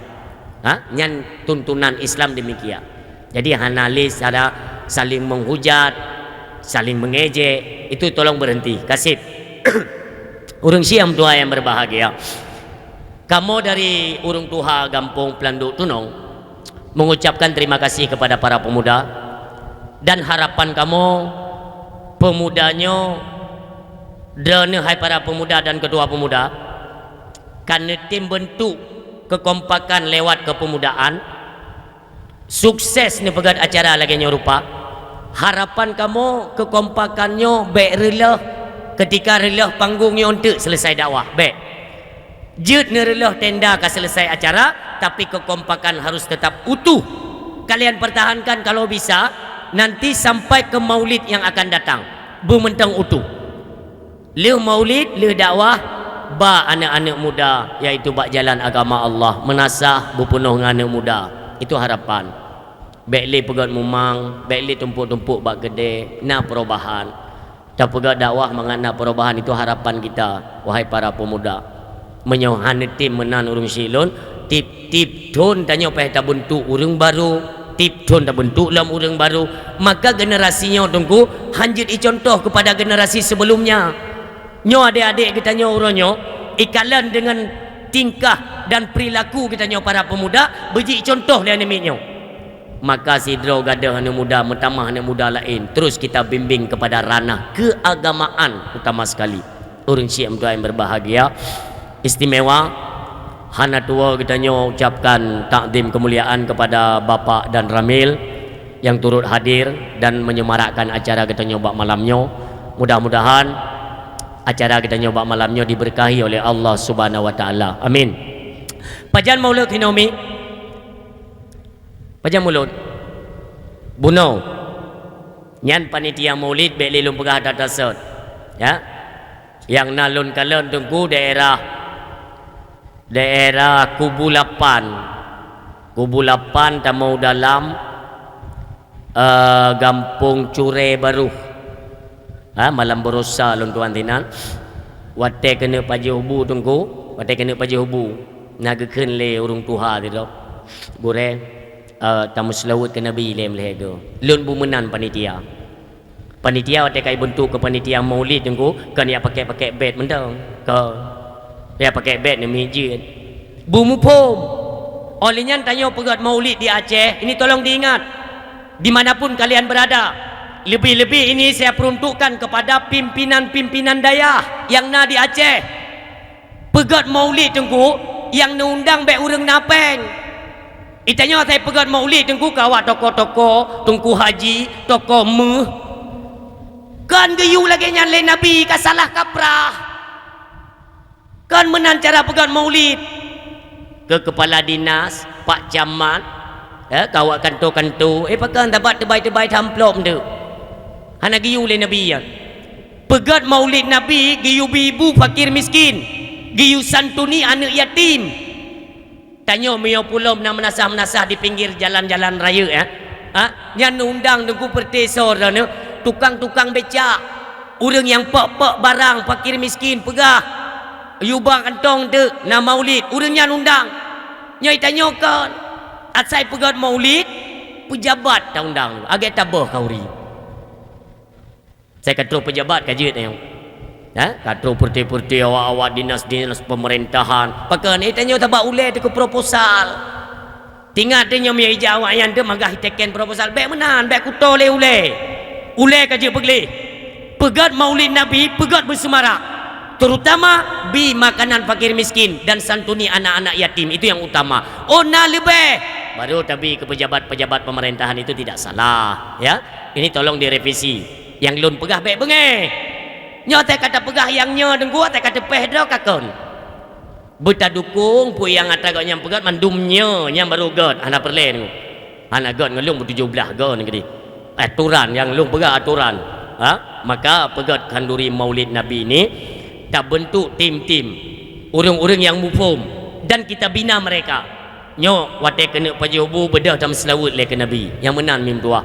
Ha? Nyan tuntunan Islam demikian. Jadi, hana lé sada saling menghujat, saling mengejek, itu tolong berhenti. Kaseb. Ureuëng syiah meutuha yang berbahagia. Kamoe dari ureuëng tuha gampông Planduk Tunong mengucapkan terima kasih kepada para pemuda dan harapan kamoe pemuda nyoe, droeneuh hai para pemuda dan ketua pemuda, ka neutem bentuk kekompakan lewat kepemudaan, sukses neupeugöt acara lagèe nyoe rupa. Harapan kamoe kekompakan nyoe bék reuloh, ketika reuloh panggong nyoe eunteuk selesai dakwah, bék. Jeuet neureuloh tenda ka selesai acara, tapi kekompakan harus tetap utuh. Kalian pertahankan kalau bisa, nanti sampai ke maulid yang akan datang. Beumantong utuh. Lheueh maulid, lheueh dakwah, ba aneuk-aneuk muda, yaitu bak jalan agama Allah, meunasah beupeunoh ngon aneuk muda. Itu harapan. Bék lé peugöt mumang, bék lé tumpuk-tumpuk bak keudè, na perubahan. Tapeugah dakwah mangat na perubahan, itu harapan kita, wahai para pemuda. Meunyoe hana tem meunan ureuëng syiek lôn, tiep-tiep thon tanyoe payah tabentuk ureuëng barô, tiep thon tabentuk lom ureuëng barô, maka generasi nyoe teungku hanjeuet icontoh kepada generasi sebelumnya. Nyoe adek-adek geutanyoe uroe nyoe, ikalon deungon tingkah dan perilaku geutanyoe para pemuda, beujicuntoh lé aneuk miet nyoe. Maka sidroe gadôh aneuk muda, meutamah aneuk muda laén, terus kita bimbing kepada ranah keagamaan utama sekali. Ureuëng syiek meutuha yang berbahagia, istimewa, hana tuwoe geutanyoe ucapkan takzim kemuliaan kepada Bapak dan Ramil yang turut hadir dan menyemarakkan acara geutanyoe bak malam nyoe. Mudah-mudahan acara geutanyoe bak malam nyoe diberkahi oleh Allah Subhanahu wa Taala. Amin. Pajan mulod hinoe mi? Pajan mulod? Bunoe. Nyan panitia maulid bék lé lôn peugah that-that sot. Ya. Nyang na lôn kalon teungku daerah, daerah Kubu Lapan. Kubu Lapan tamong dalam, eh, Gampông Curé Barôh. Ha, malam baroesa lôn tuan sinan. Watèe keuneuk pajoh bu teungku, watèe keuneuk pajoh bu, na geukheun lé ureuëng tuha sidroe, "Gurèe, eh, tameuseulaweuet keu Nabi lé meulihe geuh." Lôn bu meunan panitia. Panitia watèe ka ibentuk keu panitia maulid teungku, kon jak pakèk-pakèk bed mantong. Kon. Jak pakèk bed namiet jeuet. Bu muphom. Óh lheueh nyan tanyoe peugöt maulid di Aceh, ini tolong diingat. Di mana pun kalian berada, lebih-lebih ini saya peruntukkan kepada pimpinan-pimpinan dayah nyang na di Aceh. Peugöt maulid teungku, nyang neuundang bék ureuëng na péng. Geutanyoe asai peugöt maulid teungku ka awak tokoh-tokoh, teungku haji, tokoh méuh. Kon geuyue lagèe nyan lé Nabi, ka salah kaprah. Kon meunan cara peugöt maulid. Keu keupala dinas, pak camat, eh, keu awak kanto-kanto, eh, pakon tabat teubai-teubai amplop teuk. Hana geuyue lé Nabi nyan. Peugöt maulid Nabi geuyue beu ibu fakir miskin, geuyue santuni aneuk yatim. Tanyoe meunyoe pulom na meunasah-meunasah di pinggir jalan-jalan rayeuk, eh. Ha? Nyan undang teungku peureute soe droeneuh, tukang-tukang becak, ureuëng nyang pok-pok barang, fakir miskin, peugah, "Yue ba kantong teuk na maulid," ureuëng nyan undang. Nyoe tanyoe kon, asai peugöt maulid, peujabat taundang, lagèe taboh khanduri. Asai ka troh peujabat ka jeuet nyoe. Ha? Ka troh peureute-peureute awak-awak dinas-dinas peumeurintahan. Pakon, eh, tanyoe tabak ulèe teuh keu proposal. Tingat teuh nyoe meunyoe ija awaknyan teuh magah iteken proposal. Bék meunan, bék kuto lé ulèe. Ulèe ka jeuet peugleh. Peugöt maulid Nabi, peugöt beuseumarak. Terutama Beri makanan fakir miskin dan santuni anak-anak yatim, itu yang utama. Oh, na leubeh, baru tabi ke pejabat-pejabat pemerintahan, itu tidak salah, ya. Ini tolong direvisi. Nyang lôn peugah bék beungéh. Nyoe teuka tapeugah nyang nyoe deungku, teuka teupéh droe ka kon. Beutadukong peue nyang atra gobnyan peugah, mandum nyoe nyang baru gét, hana peureulée deungku. Hana gét ngon lôn beutujoh blaih gét nyoe keudeh. Aturan nyang lôn peugah aturan. Ha? Maka peugét khanduri Maulid Nabi ni tabentuk tim-tim ureuëng-ureuëng nyang muphom dan kita bina mereka. Nyoe watée keuneuk pajoh bu beudôh tameuseulaweuet lé keu Nabi. Nyang meunan mim tuah.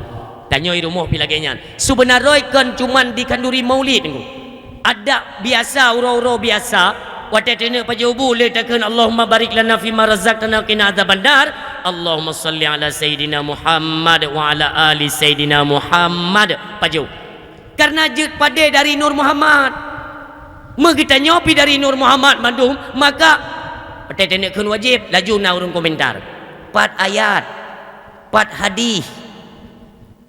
Tanyoe i rumoh pi lagée nyan. Seubeuna roe kon cuman di khanduri Maulid deungku. Adak biasa, uroe-uroe biasa, watée taneuk pajoh bu lé takheun, "Allahumma barik lana fima razaqtana wa qina adzabannar." "Allahumma shalli ala sayyidina Muhammad wa ala ali sayyidina Muhammad." Pajoh. Karena jeuet padé dari Nur Muhammad. Meugeutanyoe pi dari Nur Muhammad mandum, maka watée taneuk kheun wajéb, laju na ureuëng komentar. Pat ayat, pat hadih.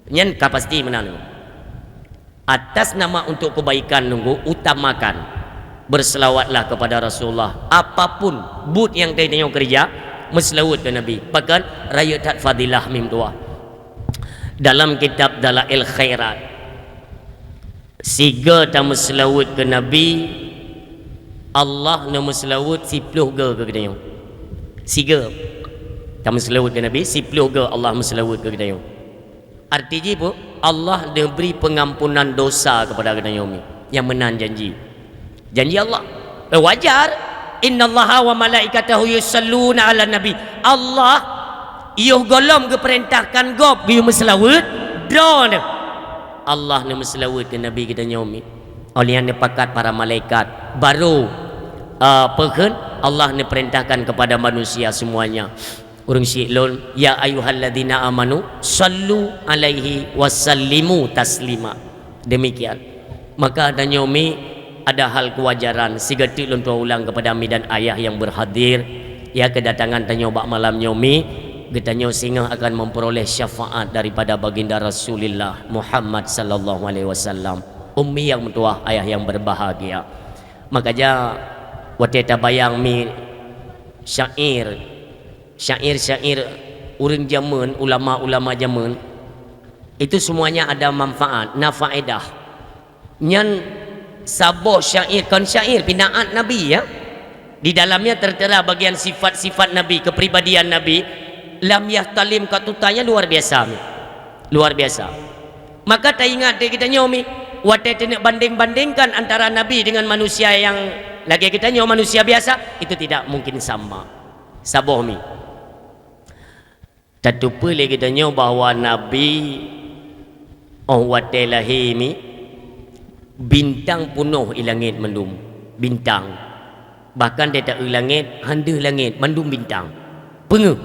Nyan ka pasti meunan. Atas nama untuk kebaikan nunggu, utamakan berselawatlah kepada Rasulullah. Apapun buet nyang tanyoe keureuja, meuseulaweuet keu Nabi. Pakon? Rayeuk that fadilah mim tuah. Dalam kitab Dalail Khairat, siga tameuseulaweuet keu Nabi, Allah neumeuseulaweuet siploh go keu geutanyoe. Siga tameuseulaweuet keu Nabi, siploh go Allah meuseulaweuet keu geutanyoe. Arti jih peue? Allah neubri peungampunan dosa keupada geutanyoe mi. Nyang meunan janji. Janji Allah. Eh, wajar. "Innallaha wa malaikatahu yusalluna 'alan nabi." Allah yoh gohlom geupeurintahkan gob geuyue meuseulaweuet, droeneuh Allah neumeuseulaweuet keu Nabi geutanyoe mi. Óh lheueh nyan neupakat para malaikat. Baru, eh, peukheun Allah neupeurintahkan keupada manusia seumuanya. Ureuëng syiek lôn, "Ya ayyuhalladzina amanu, sallu alaihi wa sallimu taslima." Demikian. Maka tanyoe mi ada hal kewajaran, siga teuk lôn tuan ulang kepada mi dan ayah yang berhadir, ya, kedatangan tanyoe bak malam nyoe mi, geutanyoe singoh akan memperoleh syafaat daripada baginda Rasulullah Muhammad sallallahu alaihi wasallam. Ummi yang meutuwah, ayah yang berbahagia. Maka ja, watée tabayang mi syair, syair-syair ureuëng jameun, ulama-ulama jameun, itu semuanya ada manfaat, na faedah. Nyan saboh syair, kon syair, pinaat Nabi, ya. Di dalamnya tertera bagian sifat-sifat Nabi, kepribadian Nabi, lam yahtalim katutannya luar biasa mi. Luar biasa. Maka taingat dek geutanyoe mi, watée teuneuk bandeng-bandengkan antara Nabi dengan manusia yang lagée geutanyoe, manusia biasa, itu tidak mungkin sama. Saboh mi. Tateupeue lé geutanyoe bahwa Nabi óh watée lahé mi, bintang peunoh i langét mandum, bintang. Bahkan di taeu langét, han deuh langét, mandum bintang. Peungeuh.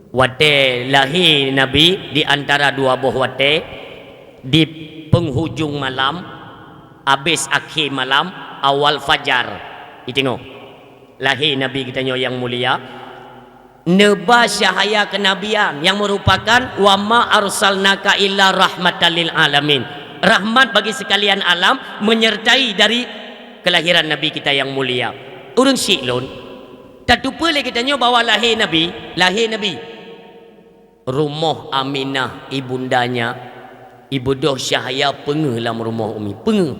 Watée lahé Nabi di antara dua boh watée, di penghujung malam, abéh akhé malam, awal fajar. Itingoh. Lahé Nabi geutanyoe nyang mulia, neuba cahaya kenabian nyang meurupakan, "Wa ma arsalnaka illa rahmatan lil alamin." Rahmat bagi sekalian alam menyertai dari kelahiran Nabi kita yang mulia. Ureuëng syiek lôn, tateupeue lé geutanyoe bahwa lahé Nabi, lahé Nabi, rumoh Aminah ibundanya, ibeudôh cahaya peungeuh lam rumoh Umi, peungeuh.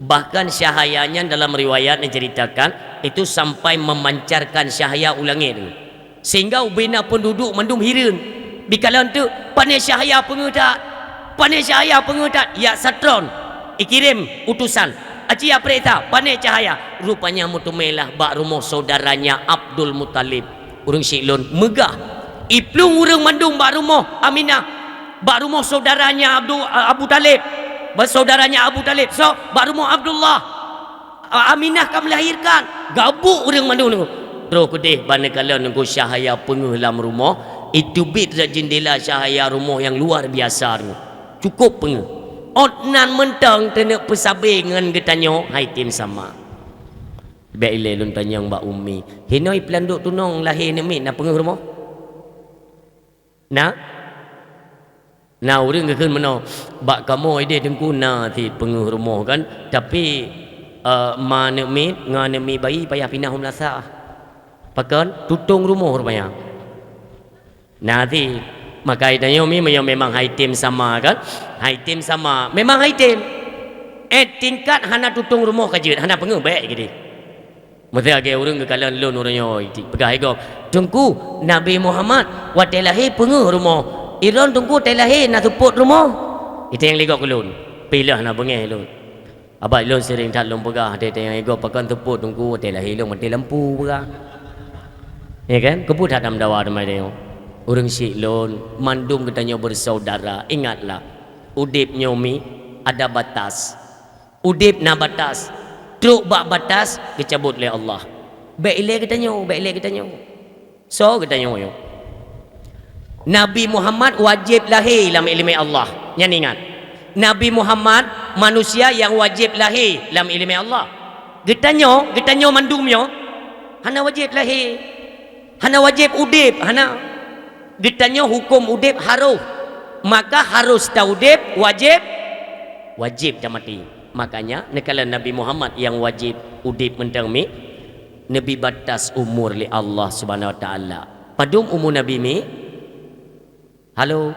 Bahkan cahaya nyan dalam riwayat diceritakan, itu sampai memancarkan cahaya u langét. Sehingga ubena penduduk mandum hireuen. Dikalon teuk, "Pane cahaya peungeuh that? Pane cahaya peungeuh that?" Jak satron, ikirém utusan, "Aci ya peuriksa, pane cahaya?" Rupanya meuteumé lah bak rumoh saudaranya Abdul Muthalib. Ureuëng syiek lôn meugah. Iplueng ureuëng mandum bak rumoh Aminah, bak rumoh saudaranya Abdu-, Abu Thalib, bak saudaranya Abu Thalib, so, bak rumoh Abdullah. A-, Aminah ka melahirkan, gabuk ureuëng mandum tu. Troh keudeh bak neukalon ngon cahaya peungeuh lam rumoh, iteubiet lam jeundela cahaya rumoh nyang luar biasa tu. Cukup peungeuh. Ôt nan mantong teuneuk peusabe ngon geutanyoe, hai tem sama. Bék ilée lôn tanyong bak Umi, "Hinoe i Peulandok Tunong lahé neumiet na peungeuh rumoh?" Na? Na ureuëng geukheun meunoe, "Bak kamoe ideh Teungku na cit peungeuh rumoh kan, tapi Eh, ma aneuk miet ngon aneuk miet bayi payah pinah u meulasah. Pakon? Tutong rumoh rupanya. Nah, ti, maka tanyoe mi meunyoe memang hai tem sama kan? Hai tem sama. Memang hai tem. Eh, tingkat hana tutong rumoh ka jeuet, hana peungeuh bèk geude. Meusé lagèe ureueng geukalon lôn uroe nyoe, ti, peugah lé gob, "Teungku, Nabi Muhammad watèe lahé peungeuh rumoh. Ilôn Teungku watèe lahé na seupôt rumoh." Iteng lé gob keu lôn. Pih lheueh na beungèh lôn. Abah lôn sering that lôn peugah, watèe tanyong lé gob, "Pakon seupôt Teungku, watèe lahé lôn maté lampu," peugah. Ya kan? Keupeue that tameudawa teuma tanyoe? Ureueng syik lôn, mandum geutanyoe bersaudara. Ingatlah, udép nyoe mi ada batas. Udép na batas. Trok bak batas geucabot lé Allah. Bèk ilèe geutanyoe, bèk ilèe geutanyoe. Soe geutanyoe nyoe? Nabi Muhammad wajéb lahé lam ileumèe Allah. Nyan ingat. Nabi Muhammad manusia nyang wajéb lahé lam ileumèe Allah. Geutanyoe, geutanyoe mandum nyoe hana wajéb lahé. Hana wajéb udép, hana. Geutanyoe huköm udép harôh. Maka harôh taudép, wajéb, wajéb tamaté. Makanya, neukalon Nabi Muhammad nyang wajéb udép mantong mi, neubri batas umur lé Allah Subhanahu wa Taala. Padum umu Nabi mi? Halo?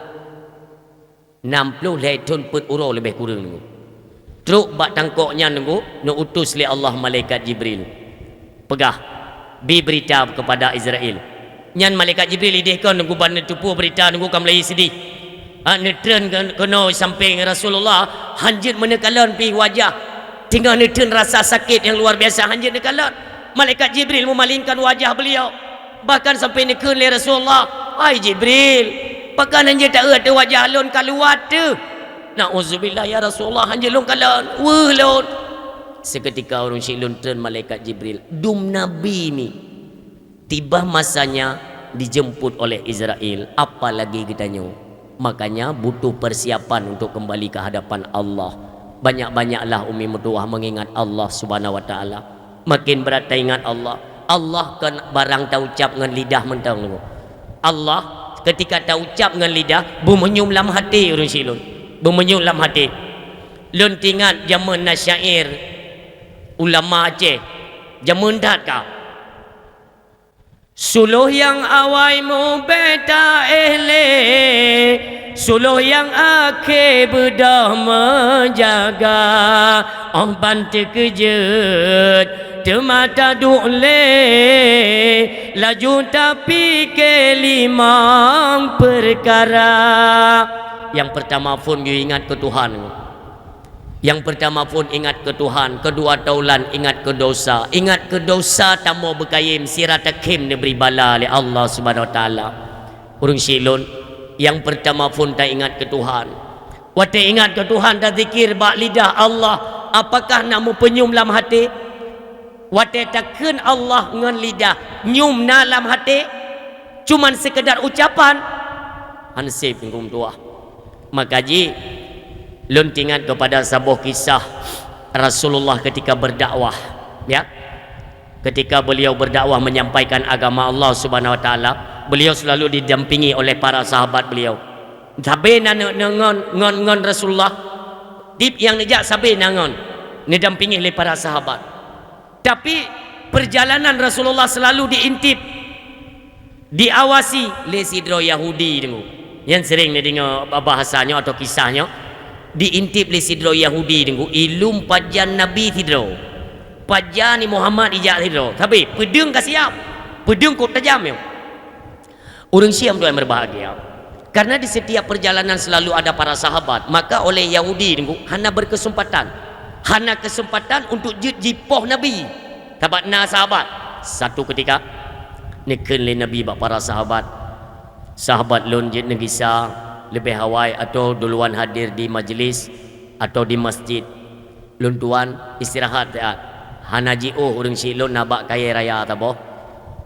Nam ploh lhèe thon peuet uroe leubeh kureueng, Teungku. Trok bak tangkok nyan, Teungku, neuutus lé Allah malaikat Jibril. Peugah, "Bi beurita keupada Israel." Nyan malaikat Jibril idéh kon, Teungku, ban neuteupeue beurita, Teungku, ka meulayeue seudeh. Ha, neutreun keu-, keunoe sampéng Rasulullah, hán jeuet meuneukalon pih wajah. Teungoh neutreun rasa sakét nyang luar biasa, hán jeuet neukalon. Malaikat Jibril meumalingkan wajah beliau. Bahkan sampai neukheun lé Rasulullah, "Hai Jibril, pakon hán jeuet taeu ateueh wajah lôn ka luwat teuh?" "Nauzubillah ya Rasulullah, hán jeuet lôn kalon, weueh lôn." Seukeutika ureueng syik lôn treun malaikat Jibril, dum nabi mi. Tiba masanya dijemput oleh Israel, apalagi geutanyoe. Makanya butuh persiapan untuk kembali ke hadapan Allah. Banyak-banyaklah umi meutuwah mengingat Allah Subhanahu wa Taala. Makin brat taingat Allah. Allah kon barang taucap ngon lidah mantong, Teungku. Allah, keutika taucap ngon lidah, beumeunyum lam até ureueng syik lôn. Beumeunyum lam até. Lôn teuingat jameun na syair ulama Aceh. Jameun that ka. Suloh nyang awai mubèe taéh lé, suloh nyang akhé beudôh meujaga. Óh ban teukeujeuet teuma taduek lé, laju tapike limong peukara. Nyang peurtama phôn yue ingat keu Tuhan. Nyang peurtama phôn ingat keu Tuhan, keudua taulan ingat keu dosa. Ingat keu dosa tamong beukayém, sira takhém neubri bala lé Allah Subhanahu wa Taala. Ureueng syik lôn, nyang peurtama phôn taingat keu Tuhan. Watèe ingat keu Tuhan, tazikir bak lidah Allah, apakah na meupeunyum lam até? Watèe takheun Allah ngon lidah, nyum na lam até? Cuman seukeudar ucapan? Hán sép, Teungku meutuwah. Maka jih, lôn teuingat keupada saboh kisah Rasulullah keutika beudakwah, ya. Keutika beliau beudakwah menyampaikan agama Allah Subhanahu wa Taala, beliau selalu didampingi oleh para sahabat beliau. Sabe na neu-, ngon, ngon, ngon Rasulullah, tiep nyang neujak sabe na ngon, neudampingi lé para sahabat. Tapi, peurjalanan Rasulullah selalu diintip, diawasi lé sidroe Yahudi, Teungku. Nyan sering neudeungoe bahasa nyoe atau kisah nyoe, diintip lé sidroe Yahudi, Teungku, ilôn pajan Nabi sidroe. Pajan ni Muhammad ijak sidroe. Sabe, peudeueng ka siap. Peudeueng kok tajam nyoe. Ureueng syik meutuwah nyang berbahagia. Karena di setiap perjalanan selalu ada para sahabat, maka oleh Yahudi, Teungku, hana berkesempatan. Hana kesempatan untuk jeuet jipoh Nabi. Sahabat na sahabat. Satu ketika, neukheun lé Nabi bak para sahabat, "Sahabat lôn jeuet neugisa leubeh awai atau duluan hadir di majlis atau di masjid." Lôn tuan istirahat siat. Hana jiôh ureueng syik lôn na bak kayèe raya saboh.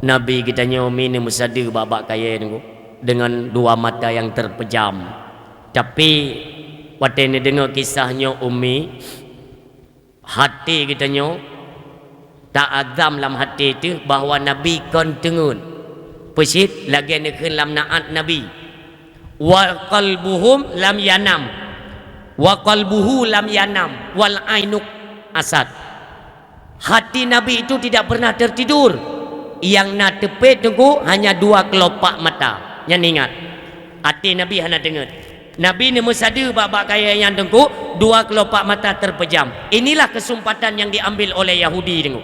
Nabi geutanyoe mi neumeusadeue bak, bak kayèe nyoe deungon dua mata nyang teupejam. Tapi, watèe neudeungoe kisah nyoe, Ummi, até geutanyoe ta'azam lam até teuh bahwa Nabi kon teungeut. Peue cit lagèe neukheun lam naat Nabi. "Wa qalbuhum lam yanam. Wa qalbuhu lam yanam. Wal ainu asad." Hati Nabi itu tidak pernah tertidur. Nyang na teupet Teungku hanya dua kelopak mata. Nyan ingat. Até Nabi hana teungeut. Nabi neumeusadeue bak-bak kayée nyan Teungku, dua kelopak mata terpejam. Inilah kesempatan yang diambil oleh Yahudi Teungku.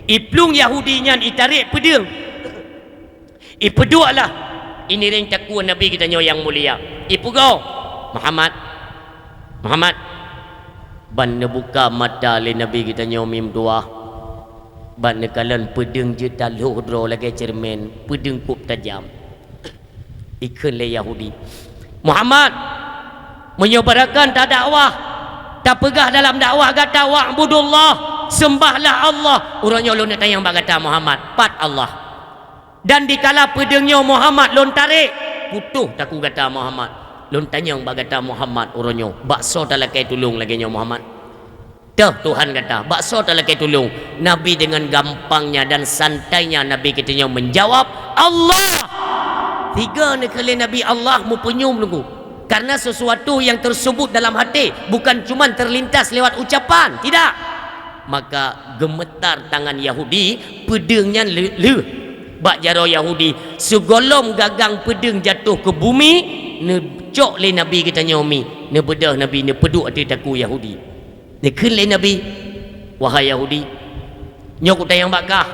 Iplueng Yahudi nyan itarek peudeueng. Ipeuduek lah. Iniréng takue Nabi geutanyoe nyang mulia. Ipeugah, "Muhammad, Muhammad." Ban neubuka mata lé Nabi geutanyoe mim dua. Ban neukalon peudeueng jeuet taloh droe lagée ceureumen, peudeueng kôb tajam. Ikheun lé Yahudi, "Muhammad, meunyoe barakan tadakwah, tapeugah dalam dakwah gata, 'Wa'budullah, seumbahlah Allah,' uroe nyoe lôn neuk tanyong bak gata, Muhammad, pat Allah? Dan dikala peudeueng nyoe Muhammad lôn tarek, putôh takue gata, Muhammad. Lôn tanyong bak gata, Muhammad, uroe nyoe, bak soe talakée tulông lagée nyoe, Muhammad?" Teuh Tuhan gata, bak soe talakée tulông? Nabi dengan gampangnya dan santainya Nabi geutanyoe menjawab, "Allah!" Tiga neukheun lé Nabi Allah meupeunyum Teungku. Karena sesuatu yang tersebut dalam hati bukan cuman terlintas lewat ucapan, tidak. Maka geumeutar tangan Yahudi, peudeueng nyan leu-, lheueh bak jaroe Yahudi. Sigohlom gagang peudeueng jatoh keu bumi, neucok lé Nabi geutanyoe mi, neubeudôh Nabi, neupeuduek ateueh takue Yahudi. Neukheun lé Nabi, "Wahai Yahudi, nyoe kutanyong bak kah.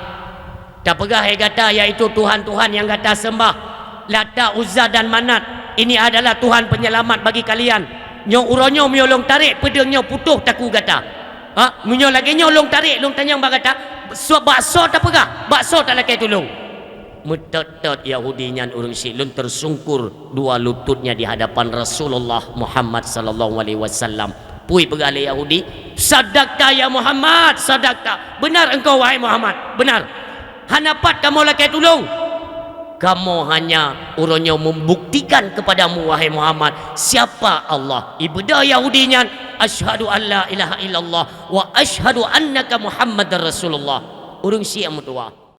Tapeugah hai gata, yaitu tuhan-tuhan nyang gata seumbah, Lata, Uzza dan Manat, ini adalah Tuhan penyelamat bagi kalian. Nyoe uroe nyoe meunyoe lôn tarek peudeueng nyoe putôh takue gata. Ha, meunyoe lagée nyoe lôn tarek, lôn tanyong bak gata, so-, bak soe tapeugah, bak soe talakée tulông?" Meutot-tot Yahudi nyan ureuëng syiek, lôn tersungkur dua lututnya di hadapan Rasulullah Muhammad sallallahu alaihi wasallam. Peue peugah lé Yahudi, "Sadaqta ya Muhammad, sadaqta. Benar engkau wahai Muhammad, benar. Hana pat kamoe lakée tulông. Kamoe hanya uroe nyoe membuktikan kepadamu wahai Muhammad, siapa Allah." Ibeudôh Yahudi nyan, "Asyhadu an la ilaha illallah wa asyhadu annaka Muhammadar Rasulullah." Ureuëng syiek meutuwah.